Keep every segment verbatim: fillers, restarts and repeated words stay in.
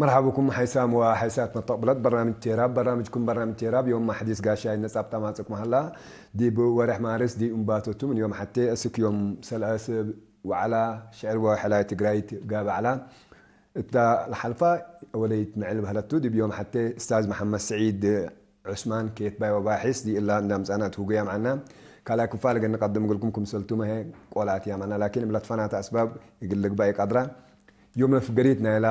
መርሐበኩም ሐይሳም ወሐይሳት መተቅብለት በርናምጅ ቴራብ። በርናምጅኩም በርናምጅ ቴራብ ዮም ሐዲስ ጋሻይ ነጻብጣ ማጽእኩም ሀላ። ዲብ ወሬሕ ማርስ ዲብ እምባቶቱ ምን ዮም ሐቴ እስክ ዮም ሰልአስ ወዐላ ሽዕር ወሕላይ ትግራይት ጋብእ ዐላ። እታ ለሐልፋ ወለይት ምዕል በህለቱ ዲብ ዮም ሐቴ እስታዝ መሐመድ ስዒድ ዑስማን ኬትባይ ወባሒስ ዲእላ እንደ አምጸአነ እት ውጉያም ዐና። ካልኣይ ክፋል እግል ንቀድም እግልኩም ክምሰልቱመ ህዬ ቆላትያም ዐና፣ ላኪን እብ ለትፈናተ አስባብ እግል ልግባእ ኢቀድረ። ዮም ለፍገሪት ናይላ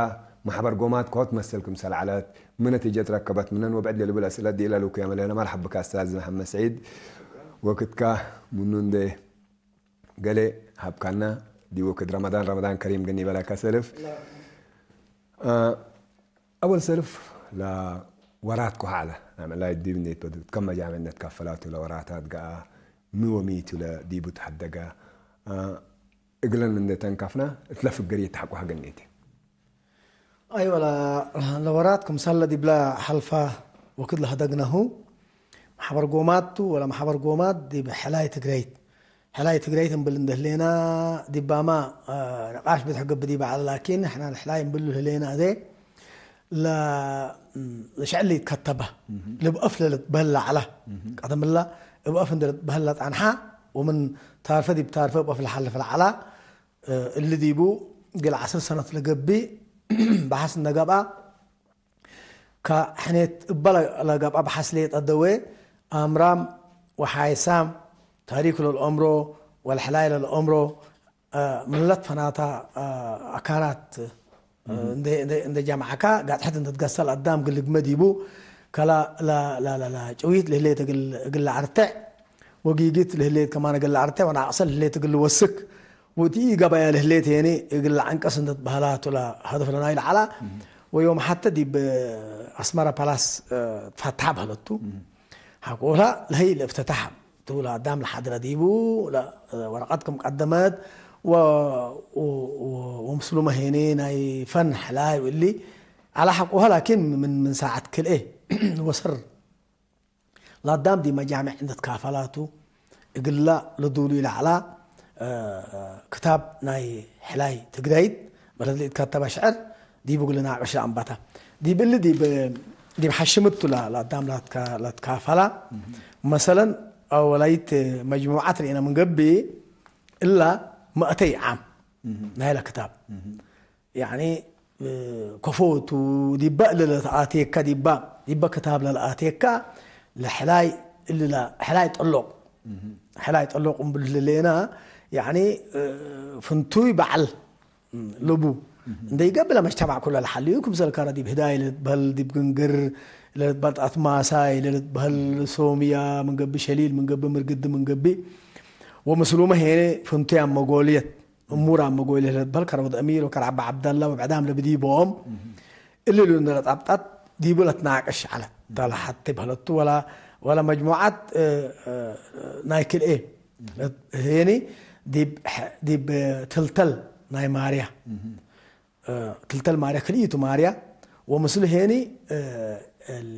መሕበር ጎማት ኮት መሰል ክምሰል ዐለት፣ ምን ነቲጀት ረከበት ምነን ወብዕድ ለልብል አስእለት ዲእላ ልውኩያም ዐሌነ። መርሐብ ብካ እስታዝ መሐመድ ስዒድ፣ ወክትካ ምኑ እንዴ ገሌ ሀብካና ዲብ ወክድ ረመዳን፣ ረመዳን ከሪም ግን ይበለከ ሰልፍ። አ፣ አወል ሰልፍ ለወራትኩ ሀለ። ናም ዕላይ ዲብ እንዴት በዱ፣ ከም መጃምዕ እንዴት ከፈላቱ ለወራታት ገአ፣ ሚ ወሚቱ ለዲቡ ተሐደገ፣ አ፣ እግለን እንዴ ተንካፍና፣ እትለ ፍገር የተሐቁ ሀገኔቴ። አይወ፣ ለ-፣ ለወራት ክምሰል ዲብለ ሐልፈ ወክድ ለሀደግነሁ፣ መሐበር ጎማት ቱ ወለ መሐበር ጎማት ዲብ ሕላይ ትግረይት። ሕላይ ትግረይት እምብል እንደ ህሌና ዲባማ፣ አ፣ ንቃሽ ብዝሕ ገብእ ዲበ ዐለ፣ ላኪን ሕና ሕላይ እምብሉ ህሌና እዜ ለ-፣ ለሽዕል ኢትከተበ፣ እህ። ልብአፍ ለልትበህል ለዐለ። እህ። ቀደምለ እብ አፍ እንደ ልትበህል ለጸንሐ ወምን ታርፈ ዲብ ታርፈ እብ አፍ ለሐልፍ ለዐለ፣ እ፣ እሊ ዲቡ እግል ዐስር ሰነት ለገብእ በሐስ እንደ ገብአ፣ ከሕኔት እበ ለ-፣ ለገብአ በሐስ ሌጠ ደዌ፣ አምራም ወሓይሳም፣ ታሪክ ለልአምሮ ወለሕላይ ለልአምሮ፣ እ፣ ምን ለትፈናታ፣ እ፣ አካናት፣ እ፣ እህ። እንደ፣ እንደ፣ እንደ ጀምዐካ፣ ጋጥሐት እንደ ትገሰል አዳም ግልግመ ዲቡ፣ ከላ ለ-፣ ለ-፣ ለ-፣ ለጭዊት ለህሌት እግል፣ እግል ለአርትዕ፣ ወጊጊት ለህሌት ከማን እግል ለአርቴ ወናቅሰ ለህሌት እግል ልወስክ፣ ወእቲ ኢገበያ ለህሌት ሄኒ እግል ለዐንቀስ እንተ ትበህላ ቱ ለሀደፍ ለናይ ለዐላ። እህ። ወዮም ሐተ ዲብ አስመረ ፓላስ፣ እ፣ ትፈትሐ በህለቱ። እህ። ሐቆላ ለህይ ለእፍትታሕ ቱ ለአዳም ለሐድረ ዲቡ ለ-፣ ወረቀት ክም ቀደመት ወ-፣ ወ-፣ ወ-፣ ወምስሉመ ሄኒ ናይ ፈን ሕላይ ወእሊ ዐለ ሐቆሀ ላኪን ምን፣ ምን ሳዐት ክልኤ ወሰር ለአዳም ዲብ መጃምዕ እንዴ ትካፈላቱ፣ እግላ ለዱሉይ ለዐላ፣ እ፣ ክታብ ናይ ሕላይ ትግረይት፣ በለድ ለኢትከተበ ሽዕር፣ ዲቡ እግል ልናቅሽ ለአንበተ። ዲብ እሊ ዲብ፣ ዲብ ሐሽምቱ ለ-፣ ለአዳም ለትካ-፣ ለትካፈላ፣ መሰለን፣ አወላይት መጅሙዓት ርኢነ ምን ገብእ፣ እላ መእተይ ዓም ናይለ ክታብ። ያኒ፣ እ፣ ከፎቱ ዲበ እለ ለተአቴከ ዲባ፣ ዲበ ክታብ ለለአቴከ ለሕላይ እሊ ለ-፣ ሕላይ ጠሎቅ፣ እህ። ሕላይ ጠሎቅ እምብል ህሌና፣ ያኒ፣ እ፣ ፍንቱይ በዐል፣ እም፣ ልቡ እህ። እንደ ይገብእ ለመጅተማዕ ኩለ ለሐልዩ፣ ክምሰል ከረ ዲብ ህዳይ ለልትበህል፣ ዲብ ግንግር ለልትበህል፣ ጣት ማሳይ ለልትበህል፣ ሶምያ ምን ገብእ፣ ሸሊል ምን ገብእ፣ ምርግድ ምን ገብእ፣ ወምስሉመ ሄነ ፍንቱይ አመጎልየት። እሙር አመ ጎይለ ለትበህል ከረ ወድ አሚር ወከረ አባ ዐብደላ ወብዕዳም ለብዲቦም እህ። እሊ ሉ እንደ ለጣብጣት ዲቡ ለትናቅሽ ዐለት። እህ። ተለሐቲ በህለቱ ወለ፣ ወለ መጅሙዓት፣ እ፣ እ፣ ናይ ክልኤ እህ። ሄኒ ዲብ ሐ-፣ ዲብ ትልተል ናይ ማርያ። እህ። እ፣ ትልተል ማርያ ክልኢቱ ማርያ ወምስሉ ሄኒ፣ እ፣ እሊ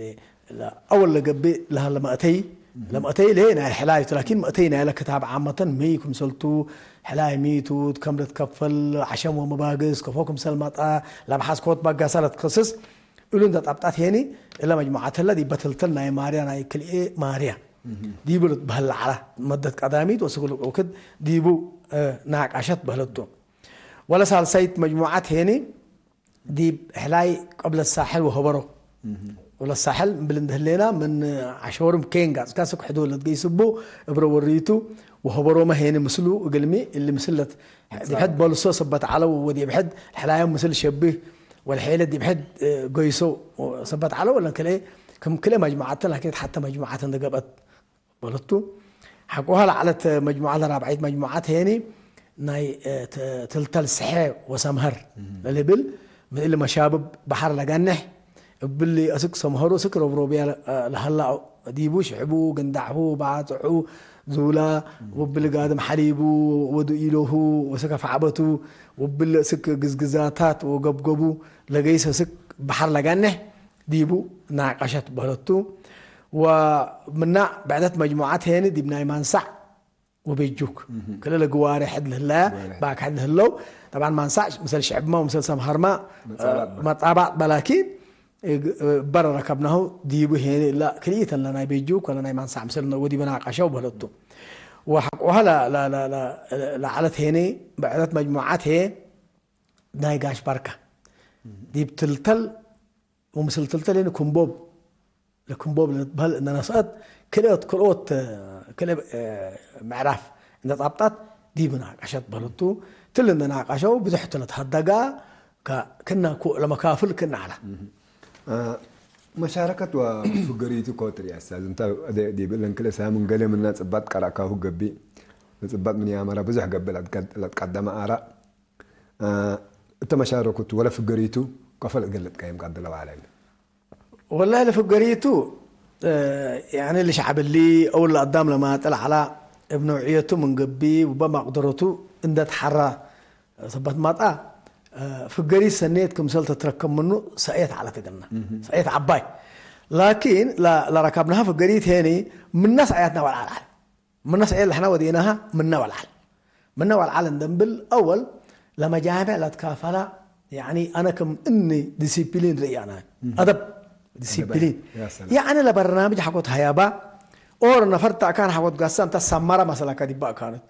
ለአወል ለገብእ ለሀለ መእተይ፣ እህ። ለመእተይ ለሄ ናይ ሕላይቱ፣ ላኪን መእተይ ናይለ ክታብ ዓመተን ሚ ክምሰልቱ፣ ሕላይ ሚቱ፣ ከም ልትከፈል፣ ዐሸም ወመባግስ፣ ከፎ ክምሰል መጣ፣ ለብሐስ ኮት ባጋሳ ለትከስስ፣ እሉ እንደ ጣብጣት ሄኒ፣ እለ መጅሙዓት ህለ ዲበ ትልተል ናይ ማርያ፣ ናይ ክልኤ ማርያ፣ እህ። ዲቡ ልትበህል ለዐላ መደት ቀዳሚት ወስግል ወክድ ዲቡ፣ እ፣ ናቃሸት በህለቱ። ወለ ሳልሳይት መጅሙዓት ሄኒ፣ ዲብ ሕላይ ቅብለት ሳሕል ወሀበሮ። እህ። ወለሳሕል እምብል እንደ ህሌና፣ ምን ዐሾርም ኬን ጋጽካ ስክ ሕዱድ ለትገይስ እቡ እብረ ወሪቱ ወሀበሮመ ሄኒ ምስሉ እግልሚ እሊ ምስለት ዲብ ሕድ በልሶ ሰበት ዐለው ወዲብ ሕድ ሕላዮም ምስል ሸብህ ወለሔለ ዲብ ሕድ፣ እ፣ ገይሶ ሰበት ዐለው ወለን ክልኤ ክም ክልኤ መጅሙዓት ላኪን ሐተ መጅሙዓት እንደ ገብአት በለቱ። ሐቆሀ ለዐለት መጅሙዐት ለራብዐይት መጅሙዐት ሄኒ ናይ፣ እ፣ ት-፣ ትልተል ሰሐ ወሰምሀር እህ። ለልብል ምን እሊ መሻብብ በሐር ለገንሕ እብሊ አስክ ሰምሀሩ አስክ ሮብሮብያ ለ-፣ እ፣ ለሀላ ዲቡ ሽዕቡ፣ ግንዳዕሁ፣ ባጽሑ፣ ዙላ እህ። ወእብሊ ጋድም ሐሊቡ ወዱኢሎሁ ወሰከፍ ዐበቱ ወእብሊ አስክ ግዝግዛታት ወገብገቡ ለገይስ አስክ በሐር ለገንሕ ዲቡ ናቀሸት በህለቱ። ወምና ብዕደት መጅሙዓት ሄኒ ዲብ ናይ ማንሳዕ ወቤጁክ። እህ። ክልኤ ለግዋሬሕ ሕድ ለህለያ፣ ግዋሬሕ። ባክ ሕድ ለህለው። ጠብዓን ማንሳዕ ምሰል ሽዕብመ ወምሰል ሰምሀርመ፣ መጻባጥ በ- መጻባጥ በ ላኪን፣ እግ-፣ እበ ረከብናሁ ዲቡ ሄኒ እላ ክልኢተን ለናይ ቤጁክ ወለናይ ማንሳዕ ምሰል ወዲበ ናቀሸው በለቱ። ወሐቆሀ ለ-፣ ለ-፣ ለ-፣ ለ-፣ ለዐለት ሄኒ ብዕደት መጅሙዓት ህዬ ናይ ጋሽ ባርካ ዲብ ትልተል ወምስል ትልተሌን ኩምቦብ፣ ለኩምቦብ ለትበህል እንደ ነስአት ክልኦት፣ ክልኦት፣ ክልኤ፣ እ፣ ምዕራፍ እንደ ጻብጣት ዲብ ናቀሸት በህልቱ። ትል እንደ ናቀሸው ብዙሕ ቱ ለትሀደጋ ከ-፣ ክና ኩ-፣ ለመካፍል ክና ዐላ። እ፣ መሻረከት ወፍገሪቱ ኮትር ያሳዝ እንተ ዲብ እለን ክልኤ ሳምን ገሌ ምና ጽባጥ ቀረእካሁ ገብእ፣ ጽባጥ ምን ያመረ ብዙሕ ገብእ ለትቀድ-፣ ለትቀደመ አራእ፣ እ፣ እተ መሻረኩቱ ወለ ፍገሪቱ ከፈል እግል ልትቀየም ቀድለው ዐለ። ወላሂ ለፍገሪቱ፣ እ፣ ያኒ ለሸዕብ እሊ አው ለአዳም ለማጥል ዐላ እብ ነውዕየቱ ምን ገብእ ወበ መቅደረቱ እንደ ተሐራ ሰበት ማጣ፣ እ፣ ፍገሪት ሰኔት ክምሰል ተትረከብ ምኑ ሰእየት ዐለት እግልና። እህ። ሰእየት ዐባይ። ላኪን ለ-፣ ለረከብናሃ ፍገሪት ሄኒ ምነ ሰእየትና ወልዓል ዐለ። ምነ ሰእየት ለሕና ወዴናሃ ምነ ወልዓል። ምነ ወልዓል እንደ እምብል አወል ለመጃምዕ ለትካፈላ፣ ያኒ አነ ክም እኒ ዲሲፕሊን ርእይ አነ። እም። አደብ፣ ዲሲፕሊን። አደብ። ያ ሰላም። ያኒ ለበርናምጅ ሐቆት ሀያባ፣ ኦር ነፈር ተእካን ሐቆት ጋሳ እንተ ሰመረ መሰለከ ዲባ ካነት።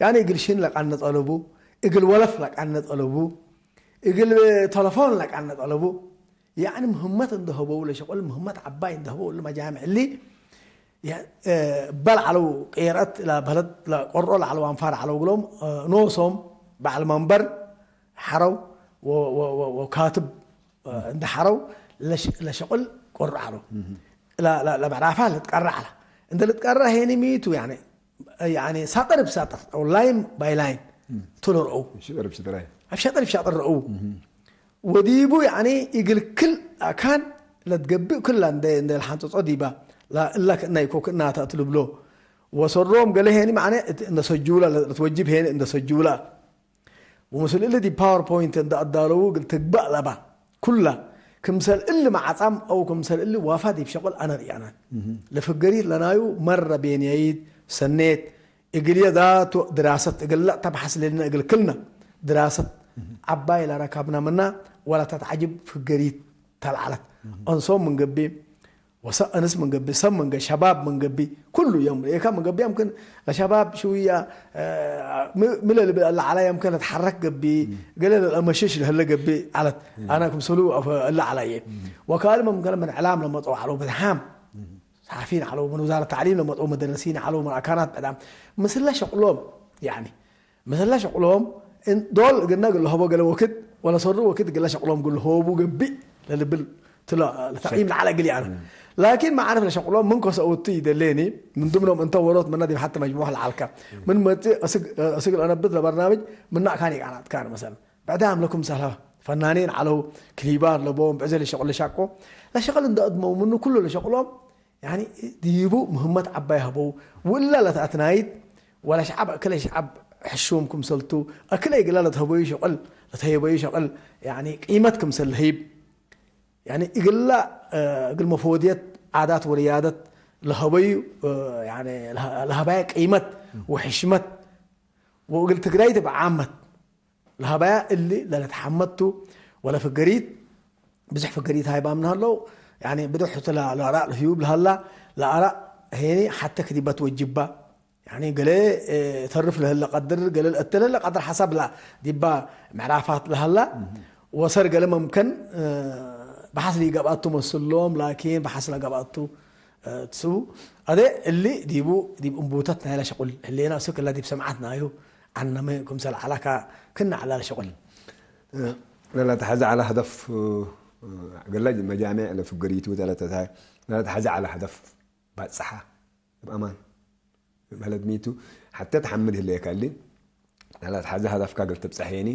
ያኒ እግል ሽን ለቀነ ጠለቡ፣ እግል ወለፍ ለቀነ ጠለቡ፣ እግል ተለፎን ለቀነ ጠለቡ። ያኒ ምህመት እንደ ሀበው ለሸቁል ምህመት ዐባይ እንደ ሀበው እሊ መጃምዕ እሊ የ-፣ እ፣ በል ዐለው ቄርአት ለበለድ ለቆርኦ ለዐለው አንፋር ዐለው እግሎም፣ እ፣ ኖሶም በዐል መንበር ሐረው ወ-፣ ወ-፣ ወ-፣ ወካትብ፣ እ፣ እንደ ሐረው ለሽ-፣ ለሸቁል ቆርኦ ዐለው። እህ። ለ-፣ ለ-፣ ለምዕራፋ ልትቀረ ዐለ። እንደ ልትቀረ ሄኒ ሚቱ ያኒ ያኒ ሳጥር ብሳጥር፣ አው ላይን ባይ ላይን እም። ቱ ለርአው። ሽጥር ብሽጥር አይ። አብ ሻጥር ብሻጥር ረአው። እም። ወዲቡ ያኒ እግል ክል አካን ለትገብእ ክላ እንደ፣ እንደ ለሐንጸጾ ዲባ፣ ላ-፣ እላ ክእና ኢኮ ክእናታ እት ልብሎ። ወሰሮም ገሌ ሄኒ ማዕነ እት እንደ ሰጁላ፣ ለትወጅብ ሄኒ እንደ ሰጁላ። ወምስል እሊ ዲብ ፓወርፖይንት እንደ አዳለው እግል ትግባእ ለባ። ኩላ ክምሰል እሊ መዓጻም አው ክምሰል እሊ ዋፋ ዲብ ሸቁል አነ ርአናን። እህ። ለፍገሪት ለናዩ መረ ቤንያይት ሰኔት እግልየ ዛቱ ድራሰት እግለ ተብሐስ ለልነ እግል ክልነ ድራሰት እህ። ዐባይ ለረከብነ ምና ወለተትዐጅብ ፍገሪት ተልዐለት። እህ። አንሶም ምን ገብእ ወሰ-፣ እንስ ምን ገብእ፣ ሰብ ምን ገ-፣ ሸባብ ምን ገብእ፣ ኩሉ የም ርኤካ ምን ገብእ፣ የምክን ለሸባብ ሽውያ፣ እ፣ ሚ-፣ ሚ ለልብል ለዐለ የምክን ለትሐረክ ገብእ፣ እም። ገሌ ለአመሽሽ ለህለ ገብእ ዐለት። እም። አነ ክምሰሉ አፈ-፣ እለ ዐለ እየ። እም። ወካልም ምክን ምን ዕላም ለመጽኦ ዐለው ብዝሓም፣ እም። ሰሓፊን ዐለው፣ ምን ውዛረት ተዕሊም ለመጽኦ መደረሲን ዐለው፣ ምን አካናት ብዕዳም። ምስለ ሸቅሎም፣ ያኒ፣ ምስለ ሸቅሎም እን-፣ ዶል እግልነ እግል ለሀቦ ገሌ ወክድ ወለሰሩ ወክድ እግለ ሸቅሎም እግል ለሆቡ ገብእ ለልብል ቱ ለ-፣ ለተቅይም ለዐለ እግል ይአነ። እም። ላኪን መዓርፍ ለሸቅሎም ምን ከሰኡቱ ይደሌኒ፣ ምን ድምኖም እንተ ወሮት ምነ ዲብ ሐቲ መጅሙዕ ለዐልከ። እም። ምን መጽእ እስግ-፣ እስግ ለአነብት ለበርናምጅ ምነ አካን ይቃናት ካን መሰለን። ብዕዳም ለክምሰልሀ ፈናኒን ዐለው፣ ክሊባር ለቦም፣ ብዕዜ ለሸቅል ለሻቆ፣ ለሸቅል እንደ አድመው ምኑ ኩሉ ለሸቅሎም ያኒ ዲቡ ምህመት ዐባይ ሀበው፣ ወእላ ለተአትናይት ወለሸዐብ አክለ ሸዐብ ሕሹም ክምሰልቱ፣ አክለ እግላ ለትሀበዩ ሸቅል፣ ለትሀበዩ ሸቅል ያኒ ቂመት ክምሰል ለህይብ፣ ያኒ እግላ፣ እ፣ እግል መፎድየት ዓዳት ወርያደት ለሀበዩ፣ እ፣ ያኒ ለሀ-፣ ለሀባየ ቂመት ወሕሽመት ወእግል ትግራይት ብዓመት ለሀባያ እሊ ለለትሐመድ ቱ፣ ወለ ፍገሪት፣ ብዝሕ ፍገሪት ሃይባም ነሀለው፣ ያኒ ብዱሕ ቱ ለ-፣ ለአራእ ለህዩብ ለሀላ፣ ለአራእ ሄኒ ሐቴ ክዲበት ወጅባ፣ ያኒ ገሌ፣ እ፣ ተርፍ ለህለ ቀድር፣ ገሌ ለእትለ ለቀድር ሐሳብ ላ ዲባ ምዕራፋት ለሀላ፣ እህ። ወሰር ገሌ መምከን፣ እ፣ በሐስ ሊገብአቱ መስሎም፣ ላኪን በሐስ ለገብአቱ፣ እ፣ ትስቡ። አዜ እሊ ዲቡ፣ ዲብ እንቡተት ናይለ ሸቁል ህሌና፣ እሱ ክላ ዲብ ሰምዓት ናዩ፣ ዐነመ ክምሰል ዐላ ከ-፣ ክነ ዐላ ለሸቁል። ለለተሐዜ ዐለ ሀደፍ፣ ገለ መጃሜዕ ለፍገሪቱ ለለተተ-፣ ለለተሐዜ ዐለ ሀደፍ ባጽሓ እብ አማን። በለድ ሚቱ ሐቴ ተሐምድ ህሌከ እሊ፣ ለለተሐዜ ሀደፍካ እግል ትብጸሕ ሄኒ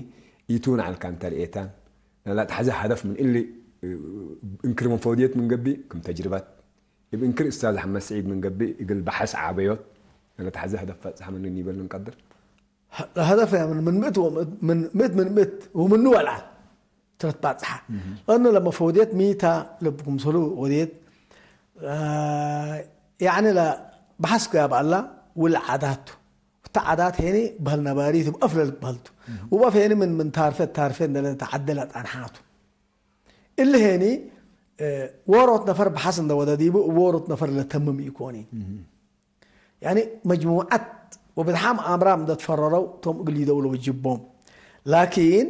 ኢቱን ዐልካ እንተ ርኤታን። ለለተሐዜ ሀደፍ ምን እሊ እንክር ምን ፈውድየት ምን ገብእ ክም ተጅርበት፣ እብ እንክር እስታዝ አሕመድ ስዒድ ምን ገብእ እግል በሐስ ዓበዮት፣ ለለተሐዜ ሀደፍ ባጽሓ ምኑ ኒበል እንቀድር። ሀ-፣ ለሀደፍ ምን፣ ምን ምእት ወምእት፣ ምን ምእት ምን ምእት ወምኑ ወልዓል ትለትባጽሓ። እህ። ለእኑ ለመፈውድየት ሚታ ልብ ክምሰሉ ወድየት፣ አ፣ ያዕኒ ለበሐስኩ ያብ አላ ውል ዓዳቱ። ዓዳት ሄኒ በህል ነባሪት እብ አፍ ለልትበህል ቱ። እህ። ወበአፍ ሄኒ ምን፣ ምን ታርፈት ታርፈ እንደ ለተዓደለ ጣንሓቱ። እሊ ሄኒ፣ እ፣ ዎሮት ነፈር በሐስ እንደ ወደ ዲቡ፣ እብ ዎሮት ነፈር ለተምም ኢኮኒ። እህ። ያኒ መጅሙዐት ወብዝሓም አምራም እንደ ትፈረረው ቶም እግል ይደውለው ጅቦም። ላኪን፣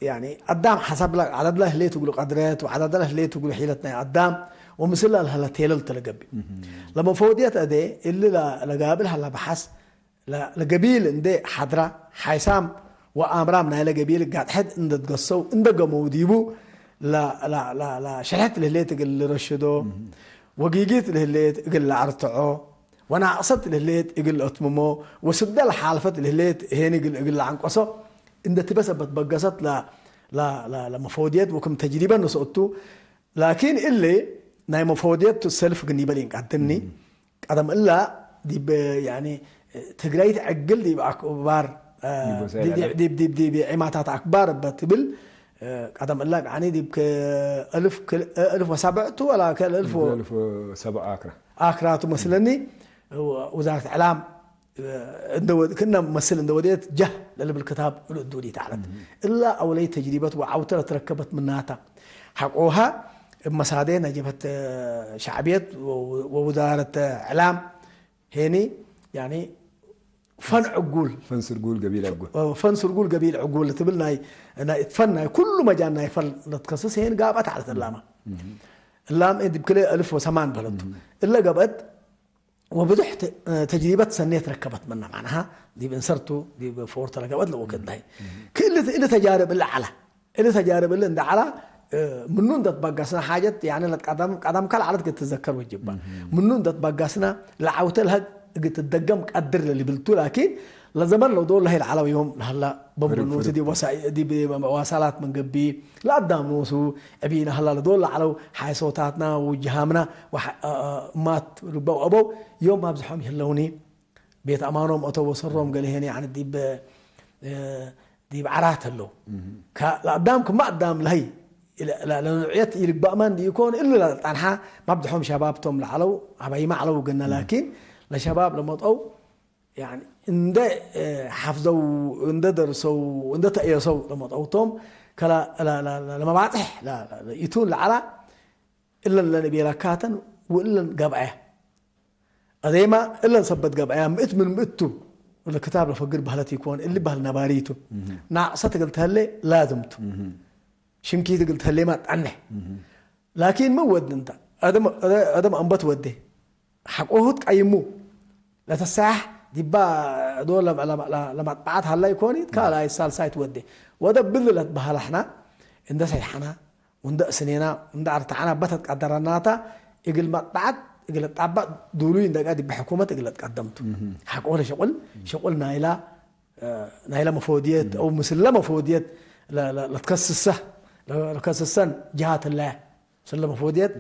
ያኒ አዳም ሐሰብ ለ፣ ዐደድ ለህሌት እግሉ ቀድረት ወዐደድ ለህሌት እግሉ ሒለት ናይ አዳም ወምስል ለልሀለ ቴለል ተ ለገብእ። እህ። ለመፈወድየት አዜ እሊ ለ፣ ለጋብል ሀለ በሐስ ለ-፣ ለገቢል እንዴ ሐድራ፣ ሓይሳም ወአምራም ናይለ ገቢል ጋድሐት እንዴ ትገሰው እንዴ ገመው ዲቡ፣ ለ-፣ ለ-፣ ለ-፣ ለሸርሐት ለህሌት እግል ልረሽዶ፣ እህ። ወጊጊት ለህሌት እግል ለአርትዖ፣ ወናቅሰት ለህሌት እግል ለአትምሞ፣ ወስደ ለሓልፈት ለህሌት ሄኒ እግል፣ እግል ለአንቀሶ እንዴ ትበ ሰበት በገሰት ለ-፣ ለ-፣ ለ-፣ ለመፈወድየት ወክም ተጅሪበ ነስኦቱ። ላኪን እሊ ናይ መፈወድየት ቱ ሰልፍ ግኒበ ሊንቃድኒ። እም። ቀደም እላ ዲብ፣ ያኒ፣ ትግራይት ዕግል ዲብ አክባር፣ እ፣ ዲብ ወሳይል ዲብ፣ ኢዕላም። ዲብ፣ ዲብ፣ ዲብ ዒማታት አክባር እበ ትብል፣ እ፣ ቀደም እላ፣ ያኒ፣ ዲብ ከ-፣ እልፍ ክል-፣ እ፣ እልፍ ወሰብዕ ቱ ወላ ከ-፣ እልፍ ወ-፣ እልፍ ወሰብዕ አክራ። አክራቱ መስለኒ፣ ወ-፣ ውዛረት ኢዕላም፣ እ፣ እንደ ወድ-፣ ክእነ መስል እንደ ወዴት ጀህ ለልብል ክታብ እሉ እዱሊት ዐለት። እም። እላ አውለይ ተጅሪበት ወዐውተ ለትረከበት ምናታ። ሐቆሃ እብ መሳዴ ናይ ጀብሀት ሸዕብየት ወ-፣ ወውዛረት እዕላም ሄኒ፣ ያኒ፣ ፈን ዕጉል፣ ፈን ስርጉል ገቢል ዕጉል። ፈን ስርጉል ገቢል ዕጉል ትብል ናይ፣ ናይ እት ፈን ናይ ኩሉ መጃል ናይ ፈን ለትከስስ ሄን ጋብአት ዐለት እላመ። እም። እላም ዲብ ክልኤ አልፍ ወሰማን በለቱ። እም። እለ ገብአት ወብዙሕ ተ-፣ ተጅሪበት ሰኔት ረከበት ምነ፣ መዕናሃ ዲብ እንሰርቱ፣ ዲብ ፎርተ ለገብአት ለወክድ ናይ። እም። ክእሊ፣ እሊ ተጃርብ እሊ ዐለ። እሊ ተጃርብ እሊ እንደ ዐላ፣ እ፣ ምኑ እንደ ትበገስነ ሓጀት፣ ያኒ ለትቀደም፣ ቀደም ከልዓለት እግል ትዘከር ወጅባ። እህ። ምኑ እንደ ትበገስነ ለዐውተ ለሀግ እግል ትደገም ቀድር ለልብል ቱ፣ ላኪን ለዘመን ለዶል ለሀይ ለዐለው ዮም ለሀላ በንበኖት ፈሪቅ ዲብ ፈሪቅ። ወሳ-፣ ዲብ መዋሳላት ምን ገብእ፣ ለአዳም ኖሱ ዕቢነ ሀላ ለዶል ለዐለው ሓይሶታትና ወውጅሃምና ወሐ-፣ አ-፣ አ-፣ እማት ልበው አበው ዮም አብዝሖም ይህለውኒ። ቤት አማኖም አተው ወሰሮም ገሌ ሄነ፣ ያኒ ዲብ፣ እ፣ ዲብ ዐራት ህለው። እህ። ከ-፣ ለአዳም ክመ አዳም ለሀይ፣ ለ-፣ ለ-፣ ለኑዕየት ኢልግባእመ እንዲ ኢኮን፣ እሊ ለጠንሐ መብዝሖም ሸባብ ቶም ለዐለው፣ ሀበይመ ዐለው እግልነ፣ እህ። ላኪን ለሸባብ ለመጠው፣ ያኒ እንደ፣ እ፣ ሐፍዘው፣ እንደ ደርሰው፣ እንደ ተእየሰው ለመጠው ቶም፣ ከለ-፣ ለ-፣ ለ-፣ ለ-፣ ለመባጽሕ ለ-፣ ለ-፣ ለኢቱን ለዐላ፣ እለን ለንቤለካተን ወእለን ገብአያ። አዜማ እለን ሰበት ገብአያ ምእት ምን ምእት ቱ። ለክታብ ለፈግር በህለት ኢኮን፣ እሊ በህል ነባሪ ቱ። እህ። ናቅሰት እግል ተህሌ ላዝም ቱ። እህ። ሽንኪት እግል ተህሌማ ጠንሕ። እህ። ላኪን ምን ወድ እንተ? አደም፣ አደም አንበት ወዴ። ሐቆሁ ትቀይሙ። ለተሰያሕ ዲባ ዶ ለ-፣ ለ-፣ ለ-፣ ለመጥበዓት ሀላ ኢኮኒት፣ ካልኣይት ሳልሳይት ወዴ። ወደ ብሊ ለትበሀለ ሕና እንደ ሰይሐና፣ ወእንደ እስኔና፣ እንደ አርተዐና በተት ቀደረናታ፣ እግል መጥበዓት፣ እግል ጣበዕ ዱሉይ እንደገ ዲብ ሕኩመት እግል ልትቀደም ቱ። እህ። ሐቆ ለሸቁል፣ ሸቁል ናይላ፣ እ፣ ናይላ መፎድየት፣ እህ። አው ምስለ መፎድየት ለ-፣ ለ-፣ ለትከስሰ፣ ለ-፣ ለከስሰን ጅሃት ህለ፣ ምስለ መፎድየት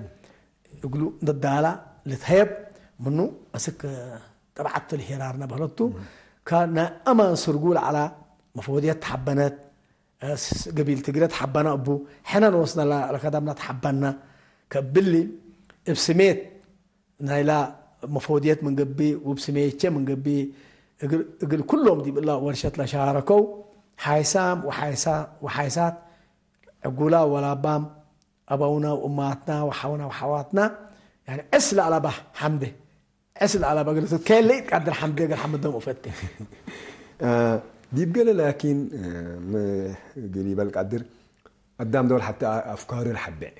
እግሉ እንደ ዳላ ልትሀየብ ምኑ፣ አስክ ጠብዓት ለሄራርነ በህለቱ፣ እህ። ከነ አማን ስርጉ ለዐላ መፎድየት ተሐበነት፣ እስ-፣ ገቢል ትግረ ተሐበነ እቡ፣ ሕነ ኖስነ ለ-፣ ለከደምነ ተሐበነ። ከእብሊ እብ ስሜት ናይላ መፎድየት ምን ገብእ፣ ወእብ ስሜቼ ምን ገብእ፣ እግል፣ እግል ኩሎም ዲብ እላ ወርሸት ለሻረከው ሓይሳም ወሓይሳ-፣ ወሓይሳት ዕጉላ ወላባም አበውነ ወእማትነ ወሓውነ ወሓዋትነ፣ ያኒ ዕስ ለአለበ ሐምዴ፣ ዕስ ለአለበ እግል ትትከየል ለኢትቀድር ሐምዴ እግል ሐምዶም እፈቴ። አ፣ ዲብ ገሌ ላኪን፣ አ፣ ም-፣ እግል ኢበል ቀድር፣ አዳም ዶል ሐቴ አፍካሩ ለሐቤዕ።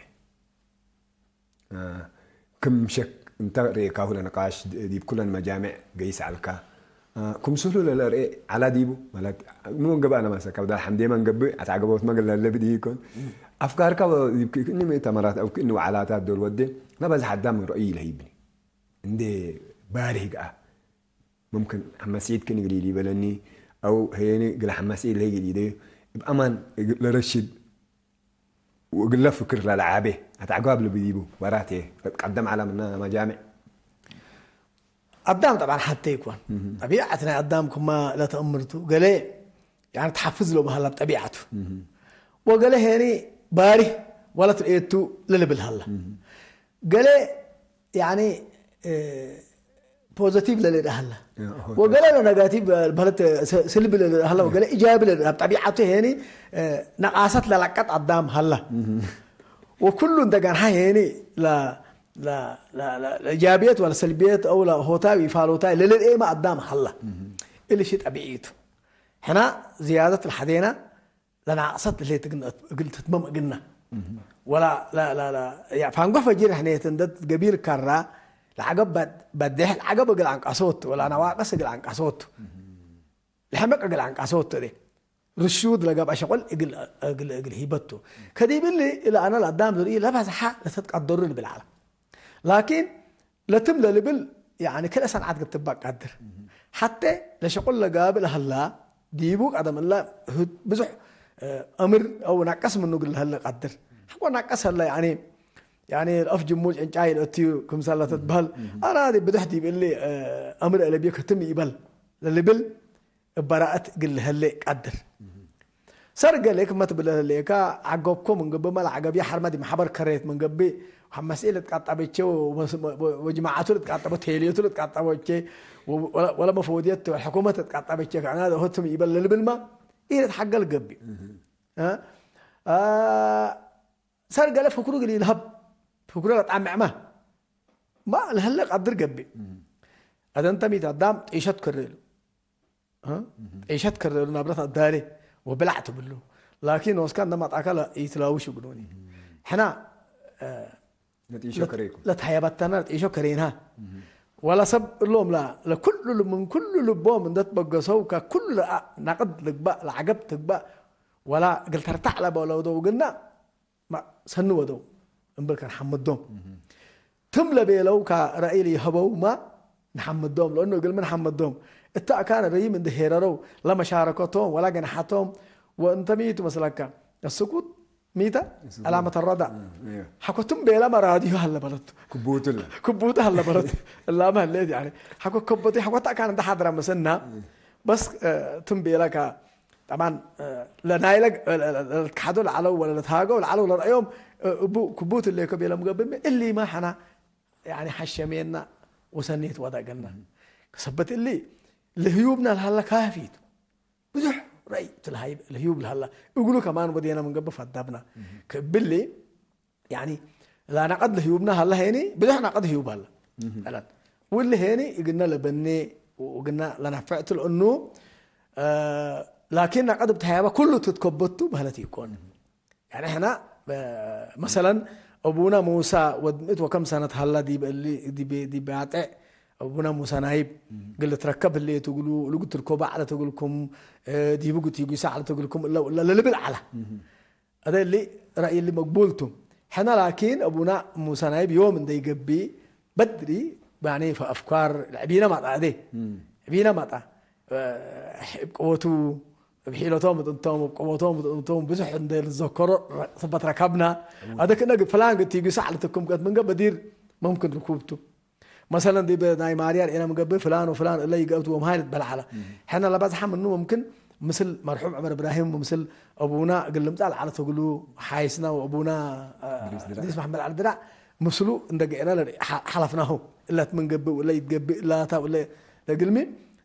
አ፣ ክም ሸክ እንተ ርኤካሁ ለንቃሽ ዲብ ኩለን መጃምዕ ገይስ ዐልካ። አ፣ ክምሰሉ ለለርኤ ዐላ ዲቡ፣ ማለት፣ ምን ወንገብአ ለማሰካ፣ በዳል ሐምዴመ እንገብእ፣ አትዐገቦትመ እግል ለሀሌ ብድኢኮን። አፍካርከ ዲብ ክእኒ ሙእተመራት አው ክእኒ ወዐላታት ዶል ወዴ፣ ለበዝሐ አዳም ምን ረአዩ ኢለህይብኒ። እንዴ ባርህ ገአ፣ ሙምክን ሐመድ ስዒድ ክእኒ እግል ኢሊበለኒ፣ አው ሄኒ እግል ሐመድ ስዒድ ለህይ እግል ኢደዩ፣ እብ አማን እግል ለረሽድ፣ ወእግለ ፍክር ለለዓቤ አትዐጓብ ልብዲቡ ወራት ህዬ ለትቀደም ዐለ ምነ መጃምዕ። አዳም ጠብዓን ሐቴ ኢኮን። እህ። ጠቢዐት ናይ አዳም ክመ ለተአምር ቱ። ገሌ፣ ያኒ፣ ተሐፍዝ ለበሀል ጠቢዐቱ። እህ። ወገሌ ሄኒ ባሪህ ወለት ርኤቱ ለልብል ሀለ። እህ። ገሌ፣ ያኒ፣ እ፣ ፖዘቲቭ ለልርአ ሀላ፣ ወገሌ ለነጋቲቭ በህለት ስልቢ ለልርአ ሀላ፣ ወገሌ ኢጃቢ ለልርአ። ጠቢዐቱ ሄኒ ነቃሰት ለለቀጥ አዳም ሀላ። ወኩሉ እንተ ገንሐ ሄኒ ለእጃብየት ወለሰልብየት አው ለሆታይ ወኢፋሎታይ ለልርኤመ አዳም ሀላ። እሊ ሺ ጠቢዒቱ። ሕና ዝያደት ለሐዜና ለናቅሰት ህሌት እግል ትትመም እግልና። ወላ ፋንጎ ፈጂር ሕኔት እንደ ገቢል ከራ ለዐገብ በዴሕ ለዐገብ እግል አንቀሶት ወላ ነዋቅስ እግል አንቀሶት ለሐመቅ እግል አንቀሶት እዴ ርሹድ ለገብአ ሸቁል እግል ሂበቱ። ከዲብ እሊ እለ አነ ለአዳም ዝርኢ ለበዝሐ ለተትቀደሩ ልብል ዐለ። ላኪን ለትም ለልብል ያኒ ክልኤ ሰንዓት ክትበቅ ቀድር። ሐቴ ለሸቁል ለጋብእ ለሀላ ዲቡ ቀደም እለ ብዙሕ አምር አው ናቀስ ምኑ እግል ለሀለ ቀድር። ሐቆ ናቀስ ሀለ ያኒ ያኒ አፍ ጅሙ ጭንጫይ ለእትዩ ክምሰል ለትትበህል አራዲ ብድሕ ዲብ እሊ አምር አለብየ ክትም ይበል ለልብል እበ ረአት እግል ለሀሌ ቀድር። ሰርገ ሌክ መትብለ ህሌከ፣ ዐገብኮ ምን ገብእ መ ለዐገብየ ሐርመ ዲብ መሕበር ከሬት ምን ገብእ፣ ሐመሴ ልትቃጠበቼ ወጅማዐቱ ልትቃጠቦ፣ ቴልየቱ ልትቃጠቦቼ ወለመፎድየት ወሕኩመት ልትቃጠበቼ ከአና ሆትም ኢበል ለልብልመ ኢልትሐገል ገብእ። ሰርገ ለፍክሩ እግል ኢልሀብ፣ ፍክሩ ለጣምዕመ ማ ለህለ ቀድር ገብእ። አደንተ ሚት አዳም ጢሸት ከሬሉ። እ? ጤሸት ከረሩ ናብረት አዳሌ ወብላዕ ትብሉ። ላኪን ኖስካ እንደ መጣካ ኢትላውሽ እግሉኒ። ሕና፣ እ፣ ለጢሾ ለት-፣ ከሬኩም። ለትሀየበተና ለጢሾ ከሬና። ወላ ሰብ እሎም ላ-፣ ለኩሉ ል-፣ ምን ኩሉ ልቦም እንደ ትበገሰው ከኩሉ ለአ-፣ ናቅድ ልግባእ ለዐገብ ትግባእ ወላ እግል ተርታዕ ለበለው ደው ግና ማ ሰኒ ወደው እምብል ከንሐምዶም። ትም ለቤለው ከረአይ ለይሀበው ማ ንሐምዶም፣ ለእኑ እግል ምን ሐምዶም እተ አካን ረይም እንዴ ሄረረው ለመሻረከቶም ወላ ገንሐቶም ወእንተ ሚቱ መስለከ? እስኩት ሚተ? እስኩት። አላመተ ረዳ። እም፣ እዮ። ሐኮ ትም ቤለ መራዲሁ ሀለ በለቱ። ክቡትለ። ክቡት ሀለ በለቱ። እላመ ህሌት ያኒ። ሐኮ ከበቲ ሐኮ ተአካን እንደ ሐድረ ምስና። እም። በስ፣ እ፣ ትም ቤለከ ጠብዓን፣ እ፣ ለናይለ፣ እ፣ ለ-፣ ለ-፣ ለልትከሐዶ ለዐለው ወለ ለትሃገው ለዐለው ለረአዮም፣ እ፣ እቡ ክቡት እሌኮ ቤለ ምገብእመ፣ እሊመ ሐና፣ ያኒ ሐሸሜና ወሰኔት ወደገና። ሰበት እሊ ለህዩብና ለሀላ ካፊ ቱ። ብዙሕ ረአይ ቱ ለሀይ-፣ ለህዩብ ለሀላ። እግሉ ከማን ወዴና ምንገብእ ፈዳብና። ከእብሊ ያኒ ለነቀድ ለህዩብነ ሀለ ሄኒ፣ ብዞሕ ነቀድ ህዩብ ሀለ። እህ። ጠላት። ወእሊ ሄኒ እግልነ ለበኔ ወእግልነ ለነፍዕ ቱ ለእኑ፣ እ፣ ላኪን ነቀድ እብ ተሀያበ ኩሉ ትትከበቱ በህለት ኢኮን። ያኒ ሕና፣ እ፣ መሰለን፣ አቡነ ሙሳ ወድ ምእት ወከም ሰነት ሀለ ዲብ እሊ፣ ዲብ፣ ዲብ ባጤዕ አቡነ ሙሳ ናይብ እህ። እግል ልትረከብ ህሌት እግሉ፣ እሉ እግል ትርከቦ ዐለት እግልኩም፣ እ፣ ዲቡ እግል ትዩጊሰ ዐለት እግልኩም፣ እለ፣ እለ፣ ለልብል ዐለ። እህ። አዜ እሊ ረአይ እሊ መቅቡል ቱ። ሕነ ላኪን አቡነ ሙሳ ናይብ ዮም እንዴ ይገብእ በድሪ፣ ያኒ፣ ፈአፍካር ለዕቢነ መጣ፣ አዜ እም። ዕቢነ መጣ። እብ ቅወቱ፣ እብ ሒለቶም እት እንቶም፣ እብ ቅወቶም እት እንቶም፣ ብዙሕ እንዴ ልዘከሮ ረ-፣ ሰበት ረከብና። እም። አዜ ክእነ ፍላን ግድ ቲጊ ሳዕ ልትኩም ቀት ምን ገብእ ዲር መምክን ርኩብ ቱ። መሰለን፣ ዲብ ናይ ማርያ ርኤና ምን ገብእ ፍላን ወፍላን እለ ይገብቱ ወምሃይ ልትበል ዐለ። እህ። ሕነ ለበዝሐ ምኑ፣ ሙምክን ምስል መርሑም ዑመር እብራሂም ወምስል አቡና እግል ልምጻእ ለዐለት እግሉ ሓይስና ወአቡና፣ አ፣ እድሪስ ድራዕ። እድሪስ መሐመድ ዐሊ ድራዕ ምስሉ እንደ ገኤና ለርኤ ሐ-፣ ሐለፍናሁ። እለት ምን ገብእ ወእለ ይትገብእ፣ እላታ ወእለ ለእግልሚ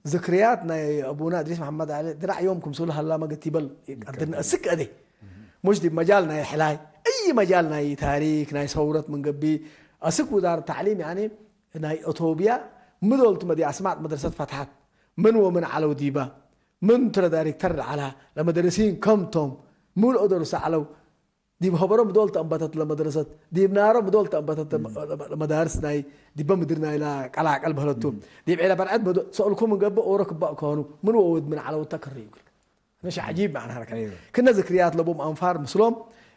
ዝክርያት ናይ አቡና እድሪስ መሐመድ ዐሊ ድራዕ ዮም ክምስሉ ሀላመ ገቲበል ይቀድርኒ። ይቀድርኒ። እስክ አዜ። እህ። ሙሽ ዲብ መጃል ናይ ሕላይ፣ እይ መጃል ናይ ታሪክ፣ ናይ ሰውረት ምን ገብእ፣ አስክ ውዛረት ተዕሊም፣ ያኒ፣ ናይ አቶብያ ሚ ዶል ቱ መዲ አስማጥ መድረሰት ፈትሐት፣ ምን ወምን ዐለው ዲባ፣ ምን ቱ ለዳይሬክተር ዐላ፣ ለመደረሲን ከም ቶም፣ ሚ ለአደርሱ ዐለው፣ ዲብ ሀበሮም ዶል ተአንበተት ለመድረሰት፣ ዲብ ናሮም ዶል ተአንበተት ለመ-፣ ለመዳርስ ናይ ዲበ ምድር ናይላ ቀላቀል በህለቱ፣ እም። ዲብ ዔለ በርዐት በዶ-፣ ሰአልኩም እንገብእ ኦሮ ክባእ ከሆኑ፣ ምን ወውድ ምን ዐለው ተክርዩ እግል። ነሽ ዐጂብ መዕናሀ ረከብ። አይወ። ክነ ዝክርያት ለቦም አንፋር ምስሎም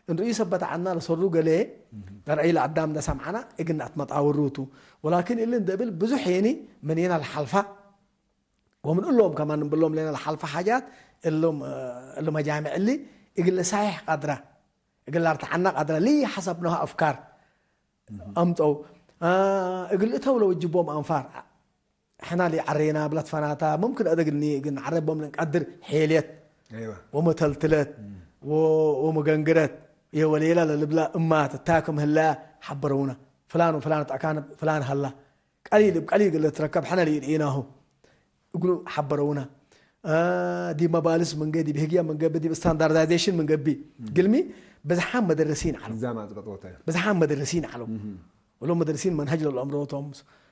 እንርእዩ ሰበት ዐና ለሰሩ ገሌ እህ። ለረአይ ለአዳም እንደ ሰምዐና እግል ነአትመጣወሩ ቱ። ወላኪን እሊ እንደ እብል ብዙሕ ሄኒ ምኔና ለሐልፋ ወምን እሎም ከማን እንብሎም ሌና ለሐልፋ ሓጃት እሎም፣ እ፣ እሊ መጃምዕ እሊ እግል ለሳይሕ ቀድረ፣ እግል ለአርትዐና ቀድረ ለኢሐሰብናሁ አፍካር እህ። አምጠው፣ አ፣ እግል እተው ለወጅቦም አንፋር። ሕና ለኢዐሬና ብለት ፈናታ፣ ሙምክን አደግኒ እግል ነዐሬ ቦም ለእንቀድር ሔልየት አይወ። ወመተልትለት እም። ወ-፣ ወመገንግረት ወሌላ ለልብላ እማት እታ ክም ህላ ሐበረውነ። ፍላን ወፍላን ተአካን ፍላን ሀላ። ቀሊል እብ ቀሊል እግል ልትረከብ ሕነ ለኢርኢናሁ እግሉ ሐበረውነ። አ፣ ዲብ መባልስ ምን ገ፣ ዲብ ህግየ ምን ገብእ፣ ዲብ ስታንዳርዳይዜሽን ምን ገብእ፣ እም። ግልሚ ብዝሓም መደረሲን ዐለው። ንዛም አጽበጦተ። ብዝሓም መደረሲን ዐለው። እም። እሎም መደረሲን መንሀጅ ለልአምሮ ቶም፣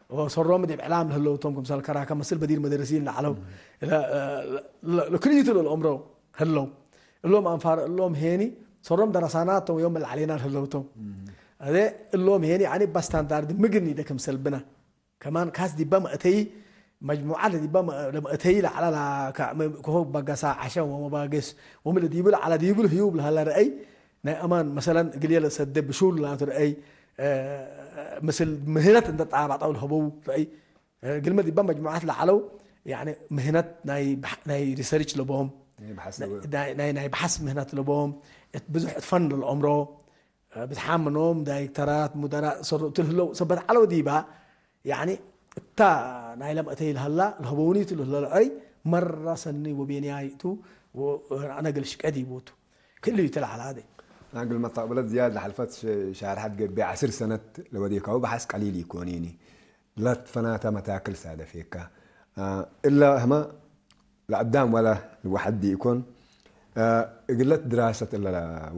ወሰሮም ዲብ ዕላም ለህለው ቶም፣ ክምሰል ከራከ መስል በዲር መደረሲን ለዐለው። እም። ለ-፣ ለ-፣ ለ-፣ ለክልኢቱ ለልአምሮ ህለው። እሎም አንፋር እሎም ሄኒ፣ ሰሮም ደረሳናት ቶም፣ ዮም ለዐሌና ለህለው ቶም። እም። አዜ እሎም ሄኒ፣ ያኒ በስታንዳርድ ምግኒ ደ ክምሰል ብነ። ከማን ካስ ዲበ መእተይ፣ መጅሙዓት ለዲበ መ-፣ ለመእተይ ለዐለ ላ-፣ ከ-፣ መ-፣ ከሆ በገሳ ዐሸ ወመባገስ ወምን ለዲቡ ለዐለ ዲቡ ለህዩብ ለሀለ ረአይ፣ ናይ አማን መሰለን እግልየ ለሰደ ብሹል ላቱ ረአይ፣ እ፣ ምስል ምህነት እንደ ጣባጠው ለሀበው ረአይ፣ እ፣ ግልመ ዲበ መጅሙዓት ለዐለው፣ ያኒ ምህነት ናይ ባሕ-፣ ናይ ሪሰርች ለቦም፣ ናይ በሐስ ናይ፣ ለቦም። ናይ፣ ናይ፣ ናይ በሐስ ምህነት ለቦም፣ እት ብዙሕ እት ፈን ለልአምሮ፣ ብዝሓም ምኖም ዳይክተራት፣ ሙደራእ ሰሩ እት ልህለው ሰበት ዐለው ዲባ፣ ያኒ እታ ናይለ መእተይ ለሀላ ለሀበውኒ ቱ ለህለ ለአይ መረ ሰኒ ወቤንያይ ቱ ወአነ እግል ሽቄ ዲቡ ቱ። ክሉ ይትለዓል ዐደ። እግል መስተቅበለት ዝያድ ለሐልፈት ሸ-፣ ሻርሐት ገብእ ዐስር ሰነት ለወዴካሁ በሐስ ቀሊል ኢኮኒኒ። ለትፈናተ መታክል ሳደፌካ። አ፣ እለ ህመ ለአዳም ወለ ልወሐድ ኢኮን፣ አ፣ እግለት ድራሰት እለ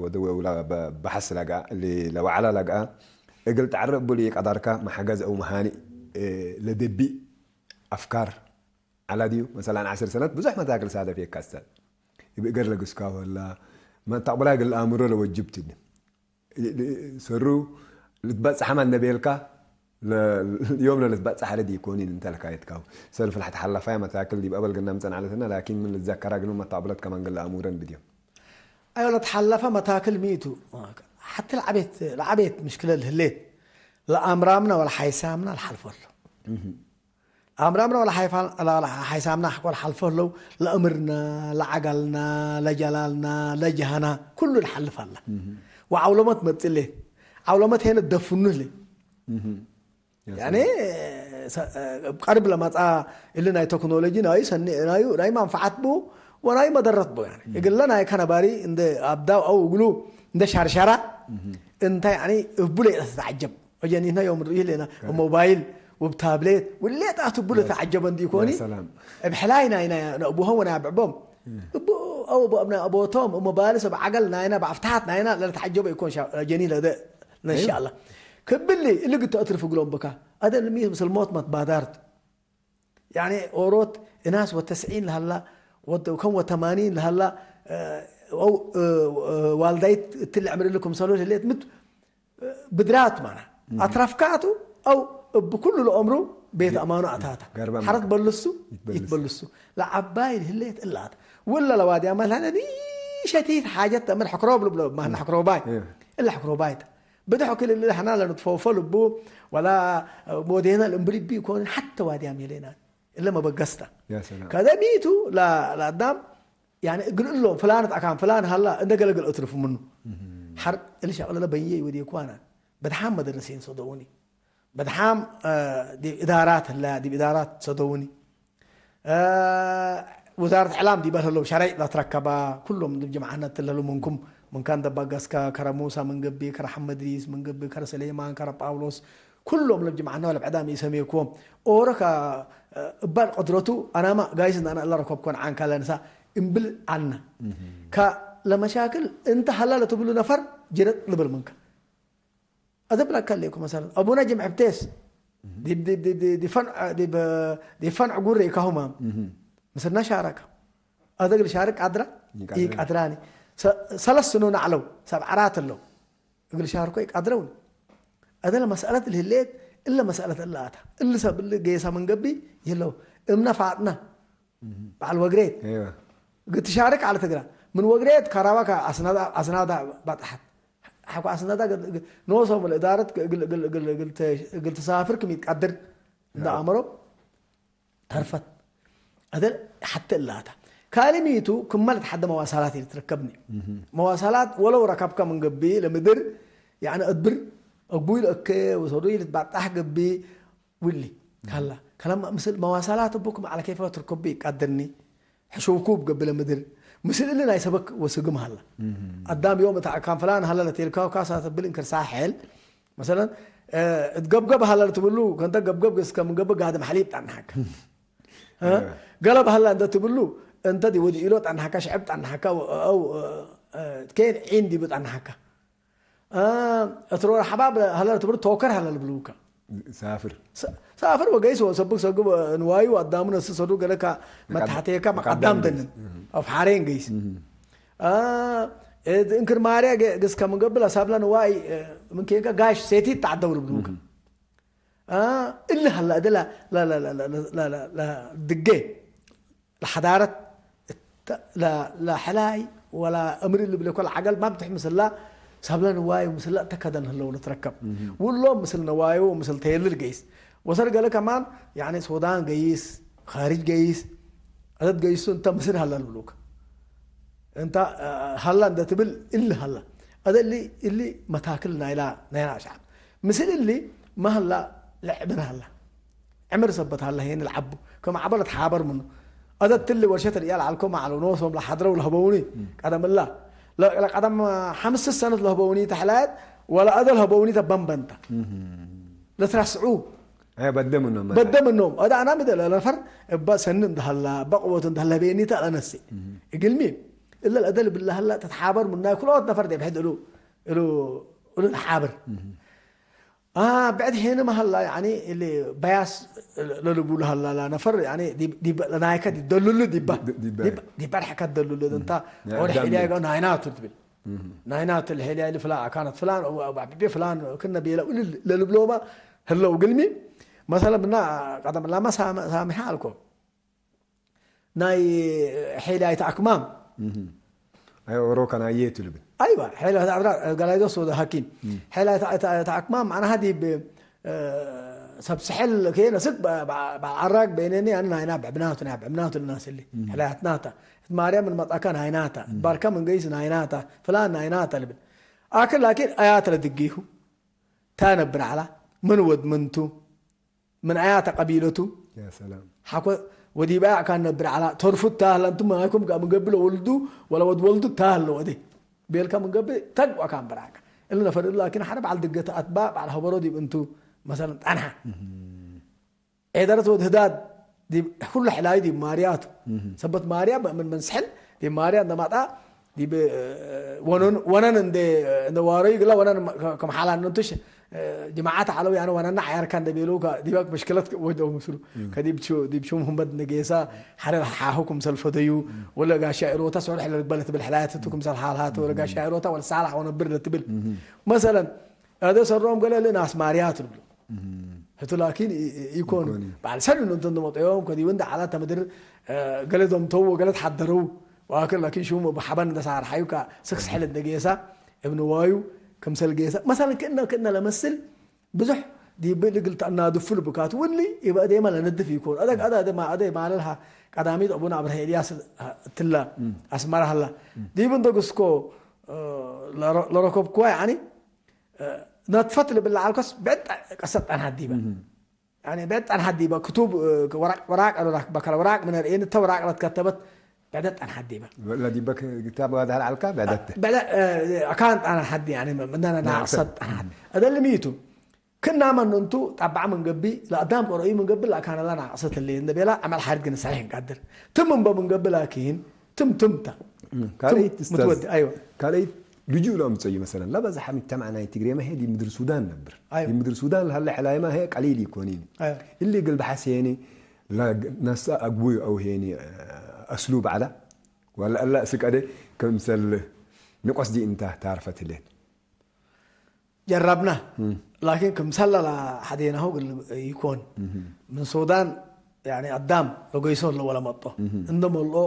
ወደ ወለ በ-፣ በሐስ ለግአ፣ እሊ ለወዐለ ለግአ፣ እግል ተዐረ እቡ ለኢቀደርከ መሐገዝ አው መሃኒ፣ እ፣ ለደቢእ አፍካር ዐለ ዲዩ። መሰለን ዐስር ሰነት ብዙሕ መታክል ሳደፌካ እሰ። እብ እገር ለግስካሁ ህላ፣ መተቅብላ እግል ለአምሮ ለወጅብ ትኒ። ሰሩ ልትበጽሐ መ እንዴ ቤልካ፣ ለ-፣ ዮም ለልትበጽሐ ለዲኮኒን እንተ ለካየትካሁ። ሰልፍ ለሐት ሐለፋየ መታክል ዲብ አበል ግና ምጸን ዐለትነ፣ ላኪን ምን ልትዘከራ እግልሚ መታቅብለት ከማን እግል ለአሙረን ብድዮም። አዮ ለትሐለፈ መታክል ሚ ቱ? ሐቲ ለዐቤት፣ ለዐቤት ምሽክለ ለህሌት፣ ለአምራምነ ወለሓይሳምነ ለሐልፎ እሉ። እህ። አምራምነ ወለሓይፋ-፣ ለሓይሳምነ ወለሐልፎ ህለው፣ ለእምርነ፣ ለዐገልነ፣ ለጀላልነ፣ ለጀሀነ፣ ኩሉ ለሐልፍ ሀለ። እህ። ወዐውለመት መጽእ ህሌት። ዐውለመት ሄነ ደፍኑ ህሌት። እህ። ያኔ፣ ሰ-፣ እብ ቀርብ ለመጽአ እሊ ናይ ቴክኖሎጂ ናይ ሰኒ-፣ ናይ፣ ናይ መንፈዓት ቡ፣ ወናይ መደረት ቡ። ያኔ፣ እህ። እግለ ናይ ከነባሪ እንደ አብዳው አው እግሉ እንደ ሸርሸራ፣ እህ። እንተ ያኔ እቡ ለኢተትዐጀብ። ወጀኒህነ ዮም ንርእዩ ህሌነ፣ እብ ሞባይል ወእብ ታብሌት፣ ወሌጣቱ እቡ ለተዐጀበ እንዲኮኒ፣ ያ ሰላም። እብ ሕላይ ናይነ ነአቡሆም ወነአብዕቦም፣ እም። እቡ አው እብ አብነ አቦቶም፣ እብ ሞባይልስ እብ ዐገል ናይነ፣ እብ አፍትሐት ናይነ ለልተዐጀበ ኢኮን ሻ-፣ ጀኒህ ለደ፣ አይዋ። ነሻአላ። ክብሊ፣ እሊ ግቱ አትርፍ እግሎም ብካ። አደን ሚ ምስል ሞት መትባዳርት። ያኒ ኦሮት እናስ ወተስዒን ለሀላ፣ ወድ-፣ ወከም ወተማኒን ለሀላ፣ እ፣ አው፣ እ፣ እ፣ ዋልዳይት እትሊ ዕምር እሊ ክምሰሉ ህሌት ምት፣ እ፣ ብድራት ማና እም። አትረፍካቱ አው እብ ኩሉ ለኦምሩ ቤት የ-፣ አማኑ አታታ። ገርበ ሐረት ማና። በልሱ፣ ይትበልሱ። ይትበልሱ። ለዐባይ ህሌት እላት። ወለ ለዋድያ መልሀነ ኒሸቲት ሓጀት ተምን ሕክሮብ ልብሎ፣ ማና እም። ሕክሮባይ። እም። እለ ሕክሮባይት። ብድሕ ክል እሊ ሕና ለንትፎፎ ልቡ፣ ወላ ሞዴና ልእምብል እቢ ኢኮን፣ ሐተ ዋድያም የሌና። እለ መበገስታ። ያ ሰላም። ከደሚቱ ለ-፣ ለአዳም፣ ያኒ እግል እሎም ፍላነት አካን ፍላን ሀላ፣ እንደ ገለግል እትርፍ ምኑ። እህ። ሐር እሊ ሸቅለ ለበዬ ወዴኳና። በድሓም መደረሴን ሰደውኒ። በድሓም፣ አ፣ ዲብ እዳራት ህላ፣ ዲብ እዳራት ሰደውኒ። አ፣ ውዛረት ዕላም ዲበ ለህለው ሸረዕ ለትረከባ፣ ኩሎም ዲብ ጅምዓነት ለህሉ ምንኩም፣ ምን ካን ደባገስከ፣ ከረ ሙሳ ምን ገብእ፣ ከረ ሐመድ ሪስ ምን ገብእ፣ ከረ ሰሌማን፣ ከረ ጳውሎስ፣ ኩሎም ለብ ጅምዓነ ወለብ ዕዳም ኢሰሜክዎም። ኦሮ ከ-፣ እባል ቀድረቱ አናማ ጋይስ እንደ አነ እለ ረከብኮን ዓንካ ለንሳ እምብል አነ። እህ። ከ-፣ ለመሻክል እንተ ሀላ ለትብሉ ነፈር ጅረጥ ልብል ምንከ። አዘብ ለከ ሌኩ መሰለን አቡነ ጅምዕ ብቴስ ዲብ፣ ዲብ፣ ዲብ፣ ዲብ ፈንዕ፣ ዲብ፣ ዲብ ፈንዕ ጉሬ ከሁማም እህ። ምስልና ሻረከ። አዘ እግል ሻርክ ቀድረ? ኢቀድረ። ኢቀድራኒ። ሰ-፣ ሰለስ ስኑን ዐለው፣ ሰብ ዐራት እለው። እግል ሻርኮ ኢቀድረውን። አደለ መስአለት ለህሌት፣ እለ መስአለት እለ አታ። እሊ ሰብ እሊ ጌሰ ምን ገብእ ይህለው። እምነ ፋጥነ፣ እህ። በዐል ወግሬት። አይዋ። እግል ትሻርክ ዐለ ትግረ። ምን ወግሬት ከራባ ከአስናዳ፣ አስናዳ ባጥሐት። ሐቆ አስናዳ እግል፣ እግል፣ ኖሶም ለእዳረት እግል፣ እግል፣ እግል፣ እግል ተ-፣ እግል ትሳፍር ክም ኢትቀድር እንደ ናም። አእምሮ ተርፈት። አደል ሐተ እላታ። ካልሚቱ ክመ ለተሐደ መዋሳላት ኢልትረከብኒ። እህ። መዋሳላት ወለው ረከብከ ምን ገብእ ለምድር፣ ያኒ አድብር፣ አግቡይ ለእከ ወሰዱይ ልትባጣሕ ገብእ ውሊ። እህ። ካላ። ከለማ ምስል መዋሳላት እቡ ክም ዐለ ኬፈ ትርከቡ ኢቀድርኒ። ሕሹኩ እብ ገብእ ለምድር። ምስል እሊ ናይ ሰበክ ወስግም ሀላ። እህ። አዳም ዮም እተ አካን ፍላን ሀላ ለቴልካው ካሳ ተብል እንክር ሳሕል መሰለን፣ እ፣ እት ገብገብ ሀለ ለትብሉ፣ ከእንተ ገብገብ እስከ ምን ገብእ ጋድም ሐሊብ ጠንሐከ። እ? ገለብ ሀለ እንተ ትብሉ፣ እንተ ዲወድ ኢሎ ጠንሐከ፣ ሽዕብ ጠንሐከ፣ አው፣ እ፣ ኬን ዒን ዲብ ጠንሐከ። አ፣ እትሮ ረሐባብ ሀለ ለትብሉ ቶከር ሀለ ልብሉከ። ሳፍር። ሰ-፣ ሳፍር ወገይስ ወሰብክ ሰግብ ንዋዩ አዳሙ ነስሰዱ ገለካ መታሕቴካ መቃዳም መቃዳም ገይስ። ደንን። እህ። አብ ሐሬን ገይስ። እህ። አ፣ እት እንክር ማርያ ገ-፣ ግስከ ምን ገብእ ለሳብለ ንዋይ፣ እ፣ ምን ኬንከ ጋሽ ሴቲት ተዐደው ልብሉከ። እህ። አ፣ እሊ ሀለ እደ ለ-፣ ለ-፣ ድጌ ለሐዳረት እተ-፣ ለ-፣ ለሐላይ ወላ እምር እሊ ብለኮ ለዐገል ማም ትሕ ምስላ ሰብለ ንዋዩ ምስላ እተ ከደን ህለው ልትረከብ። እህ። ውሎም ምስል ነዋዩ ምስል ተየልል ገይስ። ወሰር ገለ ከማን ያኒ ሱዳን ገይስ፣ ኻርጅ ገይስ፣ አደት ገይሱ እንተ ምስል ሀለ ልብሉክ። እንተ፣ አ፣ ሀለ እንደ ትብል እሊ ሀለ። አደ እሊ፣ እሊ መታክል ናይላ፣ ናይላ ሸዐብ። ምስል እሊ መሀላ ለዕብን ሀለ። ዕምር ሰበት ሀለ ሄን ለዐቡ። ከም ዐበ ለትሓበር ምኑ። አደ ትሊ ወርሸት ርያ ለዐልኮ መዓሉ ኖሶም ለሐድረው ለህበውኒ። እም። ቀደም እላ። ለ-፣ ለቀደም ሐምስ ሰነት ለህበውኒ ተሕላየት ወለ አደ ለህበውኒ ተበንበንተ። እም። ለትረስዑ። አይ በደ ምኖም መ- በደ ምኖም። አደ አና ምደ ለነፈር እባ ሰኒ እንደ ሀላ፣ እባ ቅወቱ እንደ ሀላ ቤኒተ ለነሴ። እም። እግልሚ። እለ ለአደ ልብላ ሀላ ተትሓበር ምናይ ኩሎት ነፈር ዴብ ሕድ እሉ፣ እሉ፣ እሉ ለሓብር። እም። አ፣ ብዕድ ሄንመ ሀላ፣ ያኒ፣ እሊ በያስ ለልቡሉ ሀላ፣ ለነፈር፣ ያኒ፣ ዲብ፣ ዲብ፣ ለናይከ ዲብ ደሉሉ ዲባ፣ ዲ-፣ ዲ-፣ ዲባ። ዲብ፣ ዲብ በርሐከ ደሉሉ፣ እም። እንታ፣ ናይ ወደ አዳም ሒልያ ዲብ። ገ-፣ ናይናቱ ትብል። እም። ናይናቱ ለሒልያ እሊ ፍላ-፣ አካነት ፍላን፣ ወ-፣ ወ-፣ ፍላን፣ ክነ ቤለ፣ እሊ ለልብሎማ ህለው ግልሚ፣ መሰለን፣ ብና፣ ቀደም ላማ ሳመ-፣ ሳሚሐ አልኮ። ናይ ሔልያይት አክማም። እህ። አይ፣ ኦሮካ ናዬ ቱ ልብል። አይዋ፣ ሔልያይት አድራ-፣ ገላይዶስ ወደ ሐኪም። እም። ሔልያይት ተ-፣ ተ-፣ ተአክማም መዕናሃ ዲብ፣ እ፣ ሰብ ስሕል ከየነ ስክ በ-፣ በ-፣ በአራግ በይነኒ አነ ናይና ብዕብናቱ፣ ናይ ብዕብናቱ ልናስሊ። እም። ሔልያይት ናታ። እት ማርያም ምን መጣካ ናይናታ። እም። ባርካ ምን ገይስ ናይናታ። ፍላን ናይናታ ልብል። አክል ላኪን አያት ለድጌሁ። ታ ነብር ዐላ። ምን ወድ ምንቱ። ምን አያተ ቀቢለቱ ያ ሰላም። ሐኮ ወዲብ አያ ካን ነብር ዐላ። ተርፉት ታህለ እንቱ ማይኩም ጋ ምን ገብእ ለወልዱ ወለ ወድ ወልዱ ታህለ ወዴ ቤልካ ምን ገብእ ተግዋ ካን በራከ። እሊ ነፈር እሉ ላኪን ሐረ በዓል ድገተ አትባዕ በዓል ሀበሮ ዲብ እንቱ መሰለን ጠንሐ። እህ። ዔደረት ወድ ህዳድ ዲብ ሁሉ ሕላዩ ዲብ ማርያቱ። እህ። ሰበት ማርያ ምን መንስሕል ዲብ ማርያ እንደማጣ ዲብ፣ እ፣ ወነን፣ ወነን እንደ፣ እንደ ዋረዩ ግላ ወነን ከ-፣ ከም ሓላን እንቱሽ፣ እ፣ ጅማዓት ዓለው ያነ ወነና ዓያርካ እንደ ቤሉ ከ-፣ ዲበክ ምሽክለት ወደው ምስሉ። እም። ከዲብ ቹ-፣ ዲብ ሹም ሁመድ ነጌሳ፣ ሐረ ለሓሁ ክምሰል ፈደዩ፣ እም። ወለ ጋሻ ኢሮታ ሶርሕ ለልግበ ለትብል ሕላየት እቱ ክምሰል ሓልሃቱ፣ ወለ እም። ጋሻ ኢሮታ ወለ ሳላሕ ወነብር ለትብል። እም። መሰለን፣ አደ ሰሮም ገለ ለናስ ማርያት ልብሎ። እም። ህቱ ላኪን ኢ-፣ ኢ-፣ ኢኮን። ኢኮን። በዓል ሰኒ እንተ እንደመጠዮም ከዲብ እንደ ዓላት ተምድር፣ እ፣ ገለ ዘምተው ወገለ ተሓደረው። ወአክል ላኪን ሹም በሐበን እንደ ሳር ሐዩካ ስክስ ሕል እንደ ጌሳ፣ እብ ንዋዩ ክምሰል ጌሳ። መሰለን ክእነ፣ ክእነ ለመስል ብዙሕ ዲብ እግል ተአናድፉ ልብካት። ወሊ ኢበ እዴመ ለነድፍ ኢኮን። አደግ አደ፣ አደ ማ-፣ አደ ማለልሃ ቀዳሚት አቡነ አብርሃ ኤልያስ እትላ እም። አስመራ ሀላ። እም። ዲብ እንደ ግስኮ፣ እ፣ ለረ-፣ ለረከብኩዋ ያኒ ነትፈት ልብል ለዐልኮስ ብዕድ ቀሰት ጠንሐት ዲበ። እህ። ያኒ ብዕድ ጠንሐት ዲበ። ክቱብ፣ እ፣ ወራቅ፣ ወራቅ አሉ ራክበ ከለ ወራቅ ምን ርኤን እተ ወራቅ ለትከተበት ብዕደት ጠንሐት ዲበ። ለዲበ ክ-፣ ክታብ ዋድሐ ለዐልካ ብዕደት። ብዕደ-፣ እ፣ አካን ጠንሐት ያኒ ምናነ ናቅሰት። ናቅሰት ጠንሐት። እህ። እደልሚ ቱ ክእናመ እንቱ ጠባዕ ምን ገብእ፣ ለአዳም ቀረዩ ምን ገብእ ለአካነላ ናቅሰት ህሌ እንደ ቤላ ዐመል ሐርድ ግን ሰሒሕ እንቀድር። ትም እንበ ምን ገብእ ላኪን ትም ትምታ። እም፣ ካልአይት ትም ኡስታዝ፣ ምትወዲ፣ አይወ። ካልአይት ልጁእ ለአምጸዩ መሰለን፣ ለበዝሐ ሙጅተማዕ ናይ ትግሬ መ ህዬ ዲብ ምድር ሱዳን ነብር። አይወ። ዲብ ምድር ሱዳን ለሀለ ሕላይመ ህዬ ቀሊል ኢኮኒን። አይወ። እሊ እግል በሐስ ሄኒ፣ ለነሰ አግቡዩ አው ሄኒ፣ አስሉብ ዐለ፣ ወለ እለ እስክ አደ ክምሰል ንቆስ ዲ እንተ ታርፈት ህሌት። ጀረብነ፣ እም። ላኪን ክምሰለ ለሐዴናሁ እግል ኢኮን። እም። ምን ሱዳን፣ ያኒ አዳም ለጎይሶ ህለ ወለመጦ። እም። እንደ መልኦ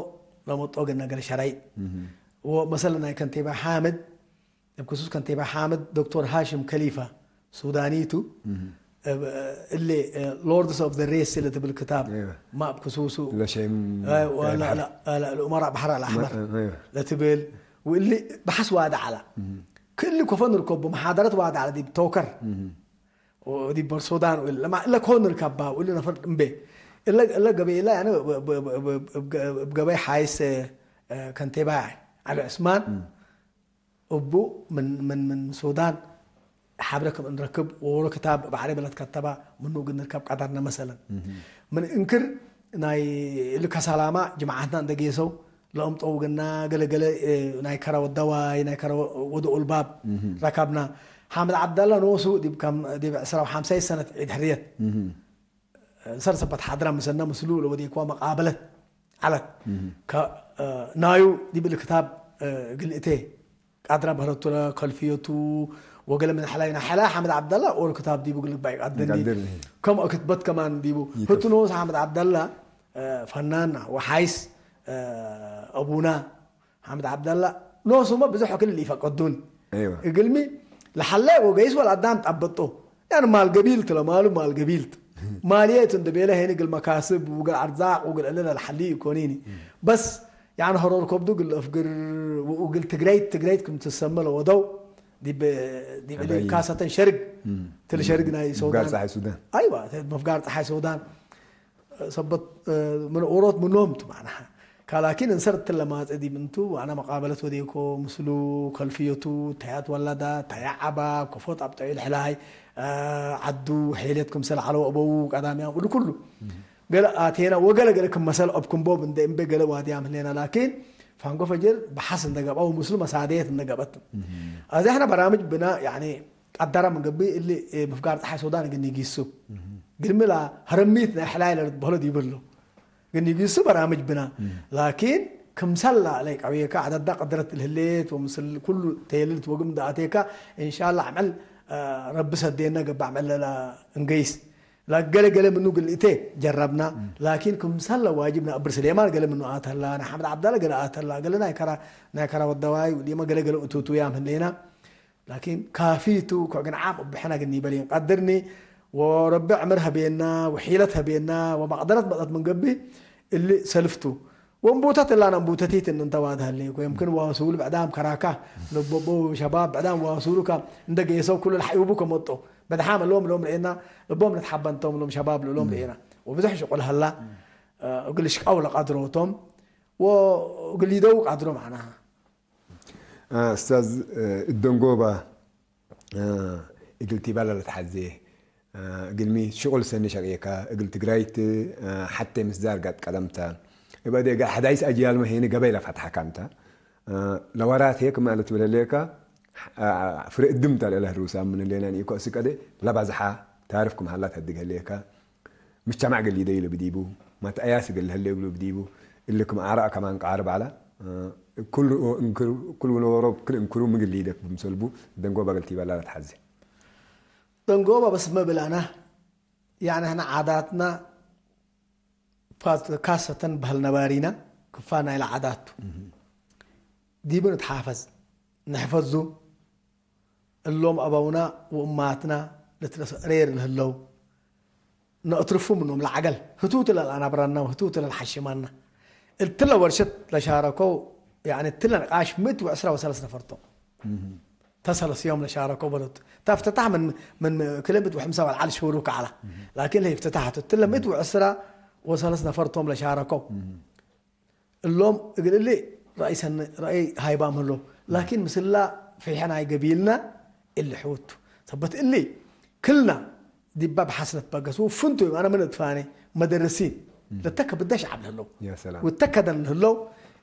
ለመጦ ግን ነገር ሸራይ። እም። ወመሰለ ናይ ከንቴባ ሓምድ፣ እብ ክሱስ ከንቴባ ሓምድ ዶክተር ሃሽም ከሊፋ ሱዳኒቱ፣ እም። እብ፣ እሊ፣ ሎርድስ ኦፍ ዘ ሬስ ለትብል ክታብ፣ አይወ። ማ እብ ክሱሱ፣ ለሸይም አይ፣ ወላ፣ ለባሕር። ላ፣ ላ፣ ለኡመራ ባሕር አልአሕመር መ-፣ አይወ። ለትብል፣ ወእሊ በሐስ ዋዳ ዐላ። እም። ክእሊ ኮፎ ንርከቦ፣ መሓደረት ዋዳ ዐለ ዲብ ቶከር። እህ። ወዲብ ቦር ሱዳን ወእለ ለማ፣ እለ ኮን ንርከባ፣ ወእለ ነፈር እምቤ። እለ፣ እለ ገበይ እለ ያነ ብ-፣ ብ-፣ እብ ገበይ ሓይስ፣ እ፣ ከንቴባ ዐሊ ዑስማን፣ እም። እቡ ምን፣ ምን፣ ምን ሱዳን ሐብረ ክም እንረክብ ወወሮ ክታብ እብ ዐረቢ ለትከተባ ምኑ እግል ንርከብ ቀደርነ። መሰለን፣ ምን እንክር ናይ እሊ ከሰላማ ጅምዓትና እንደ ጌሰው ለአምጠው ግና፣ ገለ ገለ፣ እ፣ ናይ ከረ ወደዋይ፣ ናይ ከረ ወደ ኡልባብ ረከብና። ሓምድ ዐብደላ ኖሱ ዲብ ከም፣ ዲብ ዕስራ ወሐምሳይ ሰነት ዒድ ሕርየት እንሰር ሰበት ሓድራ ምሰና ምስሉ ለወዴክዋ መቃበለት ዐለት። ከ-፣ እ፣ ናዩ ዲብ እሊ ክታብ፣ እ፣ እግል እቴ ቀድረ በህለቱ ለከልፍየቱ ወገለ ምን ሐላይ ናይ ሐላይ ሓምድ ዐብደላ ኦር ክታብ ዲቡ እግል ልግባእ ይቀድር እንዲ። ይቀድር። ከም ክትበት ከማን ዲቡ። ይከፍ- ህቱ ኖስ ሓምድ ዐብደላ፣ እ፣ ፈናና ወሓይስ፣ እ፣ አቡና ሓምድ ዐብደላ ኖሱመ ብዙሕ ክል ኢፈቀዱን። አይዋ። እግልሚ ለሐለ ወገይስ ወለአዳም ጠበጦ። ያን ማል ገቢልት ለማሉ ማል ገቢልት። ማልየት እንደ ቤለ ሄን እግል መካስብ ወእግል አርዛቅ ወእግል እለ ለሐሊ ኢኮኒኒ። በስ ያን ሀሮር ከብዱ እግል አፍግር ወእግል ትግረይት፣ ትግረይት ክም ትሰመ ለወደው ዲብ፣ ዲብ እሊ አባይ። ካሰተን ሸርግ፣ ትል ሸርግ ናይ ሱዳን። መፍጋር ጸሓይ ሱዳን። አይዋ፣ መፍጋር ጸሓይ ሱዳን። ሰበት፣ እ፣ ምን ኦሮት ምኖም ቱ ማዕናሃ። ካላኪን እንሰር እትለ ማጸ ዲብ እንቱ፣ አነ መቃበለት ወዴኮ፣ ምስሉ፣ ከልፍየቱ፣ ተያት ወላዳ፣ ተያ ዐባ፣ ኮፎት አብጠዩ ለሕላይ፣ እ፣ ዐዱ፣ ሔልየት ክምሰል ዐለው አበው፣ ቀዳምያም፣ እሉ ኩሉ። ገለ አቴና ወገለ ገለ ክም መሰል አብ ክንቦብ እንደ እምቤ ገለ ዋድያም ህሌና፣ ላኪን ፋንጎ ፈጅር በሐስ እንደ ገብአ ወምስሉ መሳደየት እንደ ገብአት። አዜ ሕነ በራምጅ ብና፣ ያኒ፣ ቀደረ ምን ገብእ እሊ፣ እ፣ ምፍጋር ጸሓይ ሱዳን እግል ኒጊሱ። ግልሚ ለሀረሚት ናይ ሕላይ ለልትበህሎ ዲብሎ። እግል ኒጊሱ በራምጅ ብና። ላኪን ክምሰል ለአለይ ቀብየካ ዐደዳ ቅድረት ለህሌት ወምስል ኩሉ ተየልልት ወግም ደአቴካ፣ እንሻላ አምዕል፣ እ፣ ረቢ ሰዴነ ገብእ አምዕል ለእንገይስ። ለገለ ገለ ምኑ እግል እቴ ጀረብና። ላኪን ክምሰል ለዋጅብ ናይ አብር ስሌማን ገለ ምኑ አተላ፣ ናይ ሐምድ ዐብዳለ ገለ አተላ፣ ገለ ናይ ከራ፣ ናይ ከራ ወደዋይ ወዲመ ገለ ገለ እቱቱ ያም ህሌና። ላኪን ካፊ ቱ፣ ክዕ ግን ዓም እብ ሕነ ግን ኒበል ኢንቀድርኒ፣ ወረቢ ዕምር ሀቤና፣ ወሒለት ሀቤና፣ ወመቅደረት መጠት ምን ገብእ፣ እሊ ሰልፍ ቱ። ወእንቡተት እላን አንቡተቲት እንተ ዋድ ሀሌኮ፣ የምክን ዋሱሉ ብዕዳም ከራካ፣ ለቦቦ ሸባብ ብዕዳም ዋሱሉካ፣ እንደ ጌሰው ኩሉ ለሐዩቡ ከመጦ፣ በድሓም እሎም እሎም ርኤና፣ ልቦም ለትሓበንቶም እሎም ሸባብ ልእሎም ርኤና፣ ወብዙሕ ሽቁል ሀላ፣ እግል ሽቃው ለቀድሮቶም፣ ወእግል ሊደው ቀድሮ መዕናሃ። እ፣ እስታዝ፣ እ፣ እደንጎባ፣ እ፣ እግል ቲባላ ለተሐዜ፣ እ፣ እግልሚ ሽቁል ሰኒ ሸቅየካ፣ እግል ትግራይት፣ እ፣ ሐቴ ምስዳር ጋድ ቀደምታ። እብ አዴጋ ሐዳይስ አጅያልመ ሄኒ ገበይ ለፈትሐካ እንተ። እ፣ ለወራት ሄክ ማለት ብለሌካ፣ እ፣ ፍሬ እድምታ ለእለህ ሩሳም ምን ሌናን ኢኮ እስቀደ ለባዝሓ ታርፍ ክም ሀላ ተድግ ህሌካ። ምጅተማዕ እግል ሊደዩ ልብዲቡ፣ መትአያስ እግል ለህሌ እግሉ ብዲቡ፣ እሊ ክም አራእ ከማን ቃርብ ዐለ። ክሉ እንክሩ፣ ክሉ ኖሮ ክል እንክሩ ምግል ሊደክ ብምሰልቡ፣ ደንጎባ እግል ቲበላ ለትሐዜ። ደንጎባ በስመ ብላና፣ ያኒ ህነ ዓዳትና፣ ፋት-፣ ካሰተን በህል ነባሪና፣ ክፋ ናይለ ዓዳት ቱ። ዲቡ ንትሓፈዝ፣ ንሕፈዙ፣ እሎም አበውና ወእማትና ለትለሰ እሬር ለህለው፣ ነአትርፉ ምኖም ለዐገል ህቱቱ ለልአናብራና ወህቱቱ ለልሐሽማና። እትለ ወርሸት ለሻረከው፣ ያኒ እትለ ንቃሽ ምእት ወዕስራ ወሰለስ ነፈር ቶም። ተሰለስ ዮም ለሻረከው በሎት። ተፍትታህ ምን፣ ምን ክለ ምእት ወሐምሳ ወልዓል ሽሁሩ ከዐላ። ላኪን ለይፍትታህ ቱ እትለ ምእት ወዕስራ ወሰለስ ነፈር ቶም ለሻረከው። እሎም እግል እሊ ረአይ ሰኒ፣ ረአይ ሃይባም ህሎ። ላኪን ምስላ ፊሐ ናይ ገቢልና እሊ ሕውቱ። ሰበት እሊ ክልና ዲባ ብሐስ ለትበገስ ወፍንቱ፣ አነ ምን እትፋኔ መደረሲን ለተከ ብደ ሸዐብ ለህለው። ያ ሰላም። ወተከደን ለህለው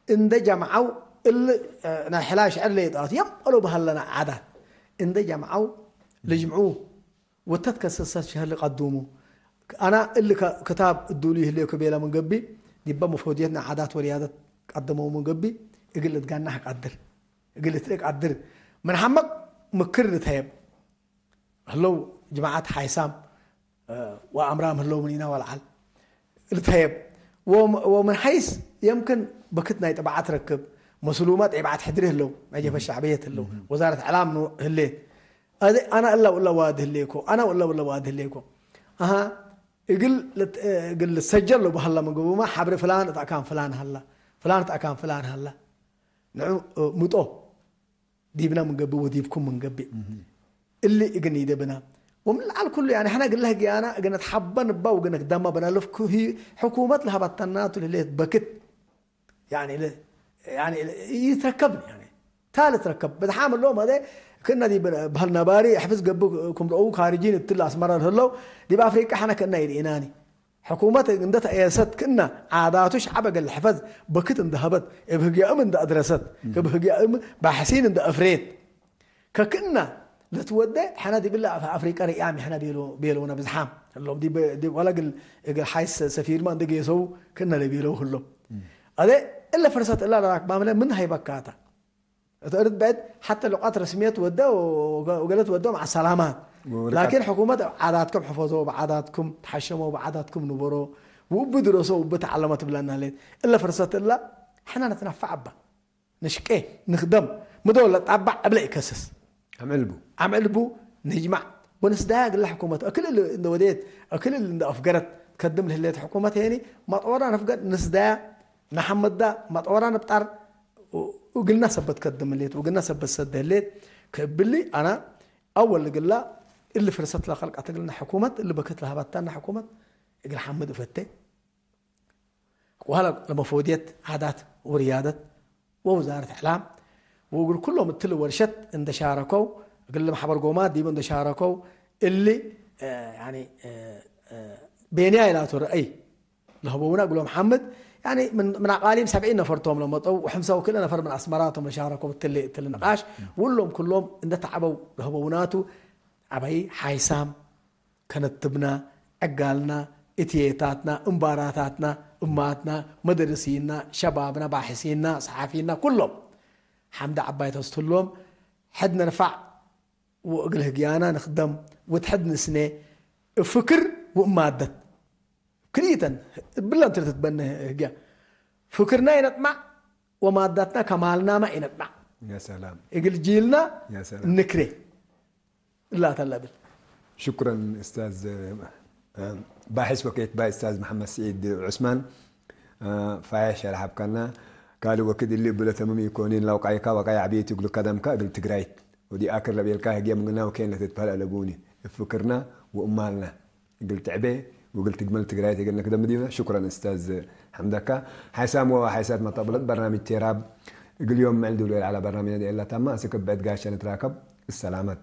እንደ ጀምዐው እሊ፣ እ፣ ናይ ሕላይ ሽዕር ለየጣት የምቀሎ በሀለና ዓዳት እንደ ጀምዐው ለጅምዑ ወተትከሰሰት ሸህል ቀዱሙ። አና እሊ ከ-፣ ክታብ እዱሉ ይህሌኩ ቤለ ምን ገብእ፣ ዲበ መፍሁድየት ናይ ዓዳት ወርያደት ቀደመው ምን ገብእ፣ እግል ልትጋናሕ ቀድር፣ እግል ልትርእ ቀድር። ምን ሐመቅ ምክር ልትሀየብ ህለው ጅማዓት ሓይሳም፣ እ፣ ወአምራም ህለው ምን ኢና ወለዓል ልትሀየብ። ወም-፣ ወምን ሐይስ የምክን በክት ናይ ጥብዓት ረክብ፣ መስሉመ ጤብዓት ሕድሪ ህለው፣ ናይ ጀብሀት ሸዕብየት ህለው፣ ወዛረት ዕላም ኑ ህሌት። አዜ አነ እለ ወእለ ዋዲ ህሌኮ፣ አነ ወእለ ወእለ ዋዲ ህሌኮ። አሃ፣ እግል ልት-፣ እግል ልትሰጀል ለቡ ሀላ ምን ገብኡመ ሐብሬ ፍላን እት አካን ፍላን ሀላ፣ ፍላን እት አካን ፍላን ሀላ። ንዑ፣ እ፣ ምጦ ዲብነ ምን ገብእ ወዲብኩም ምን ገብእ። እሊ እግል ኒደብና። ወምን ለዐል ኩሉ፣ ያኒ፣ ሕነ እግል ለህግያና፣ እግል ነትሐበ ንባ ወእግል ነትደመ ብነ ለፍኩ ህይ ሕኩመት ለሀበተናቱ ለህሌት በክት። ያኒ ለ-፣ ያኒ ለ-፣ ኢትረከብኒ፣ ያኒ ታ ልትረከብ። በዝሓም እሎም አዜ ክእነ ዲብ በህል ነባሪ ሕፍዝ ገብእ ክም ረአው ካርጂን እትለ አስመረ ለህለው፣ ዲብ አፍሪቀ ሕነ ክእነ ኢርኢናኒ። ሕኩመት እንደ ተአየሰት ክእነ ዓዳቱ ሸዐብ እግል ልሕፈዝ በክት እንደ ሀበት፣ እብ ህግያእም እንደ አድረሰት፣ እብ ህግያእም ባሕሲን እንደ አፍሬት፣ ከክእነ ለትወዴ ሕነ ዲብለ አፍ-፣ አፍሪቀ ርያም ሕነ ቤሎ-፣ ቤሎነ ብዝሓም ህሎም። ዲብ፣ ዲብ ወለ እግል፣ እግል ሓይስ ሰፊርመ እንደ ጌሰው ክእነ ለቤለው ህሎም። አዜ እለ ፍርሰት እለ ለራክባምለ ምን ሀይበካተ? እት እርድ ብዕድ ሐተ ሉቀት ረስምየት ወደ ወገ-፣ ወገለት ወደ መዓ ሰላማት። ወልቀት ላኪን ሕኩመት ዓዳትኩም ሕፈዞ፣ በዓዳትኩም ተሐሸሞ፣ በዓዳትኩም ንበሮ፣ ውብ ድረሶ፣ ውብ ተዓለመ ትብለና ሌት። እለ ፍርሰት እለ ሕነ ነትነፈዕ እበ። ንሽቄ፣ ንክደም፣ ምዶ ለጣባዕ እብለ ኢከስስ። አምዕልቡ። አምዕልቡ ንጅማዕ ወንስዳያ እግለ ሕኩመት። እክል እል እንደ ወዴት፣ እክል እል እንደ አፍገረት ትከድም ለህሌት ሕኩመት ሄኒ፣ መጦራ ነፍገር ንስዳያ፣ ነሐመዳ፣ መጦራ ንብጣር፣ እግልና ሰበት ከድም ህሌት፣ እግልና ሰበት ሰደ ህሌት፣ ከእብሊ አና አወል እግላ እሊ ፍርሰት ለከልቀት እግልና ሕኩመት፣ እሊ በክት ለሀበታና ሕኩመት እግል ሐምድ እፈቴ። ወሀለ ለመፎድየት ዓዳት ወርያደት ወውዛረት እዕላም ወእግል ኩሎም እትሊ ወርሸት እንደ ሻረከው፣ እግል ማሕበር ጎማት ዲቡ እንደ ሻረከው፣ እሊ፣ እ፣ ያኒ፣ እ፣ እ፣ ቤንያይ ላቱ ረአይ ለህበውነ እግሎም ሐምድ፣ ያኒ ምን፣ ምን አቃሊም ሰብዒን ነፈር ቶም ለመጠው ወሐምሳ ወክልኤ ነፈር ምን አስመራ ቶም ለሻረከው እትሊ፣ እትሊ ንቃሽ፣ ወእሎም ኩሎም እንደ ተዐበው ለህበውናቱ ዐባይ ሓይሳም፣ ከነትብና፣ ዕጋልና፣ እትዬታትና፣ እምባራታትና፣ እማትና፣ መደርሲና፣ ሸባብና፣ ባሕሲና፣ ሰሓፊና፣ ኩሎም ሐምድ ዐባይ ተስትሎም፣ ሕድ ነርፋዕ ወእግል ህግያና ንክደም፣ ወትሕድ ንስኔ፣ እብ ፍክር ወእብ ማደት። ክልኢተን እብለን ትርትትበነ ህግያ። ፍክርና ኢነጥማዕ ወማዳትና ከማልናመ ኢነጥማዕ። ያ ሰላም። እግል ጂልና ያ ሰላም። ንክሬ። እላ ተለብል። ሽኩረን እስታዝ፣ እ፣ ባሕስ ወከትባይ እስታዝ መሐመድ ስዒድ ዑስማን፣ እ፣ ፋዬሕ ሸርሕ ሀብካና። ካልእ ወክድ እሊ እብ ለተምም ኢኮኒን፣ ለውቃይካ ወቃይ ዐቢት እግሉ ከደምካ እግል ትግራይት ወዲ አክር ለቤልካ ህግየ ምንግና ወኬን ለትትበህል አለቡኒ። እብ ፍክርና ወእማልና እግል ትዕቤ ወእግል ትግመል ትግራይት እግል ንክደም ዲብነ። ሽኩረን እስታዝ ሐምደካ። ሓይሳም ወሓይሳት መጠብለት በርናምጅ ቴራብ እግል ዮም ምዕል ዱል ዐለ በርናምጅ ነድ ኤላ ታማ። አስክ እብ ብዕድ ጋሻ ንትራከብ። እሰላመት።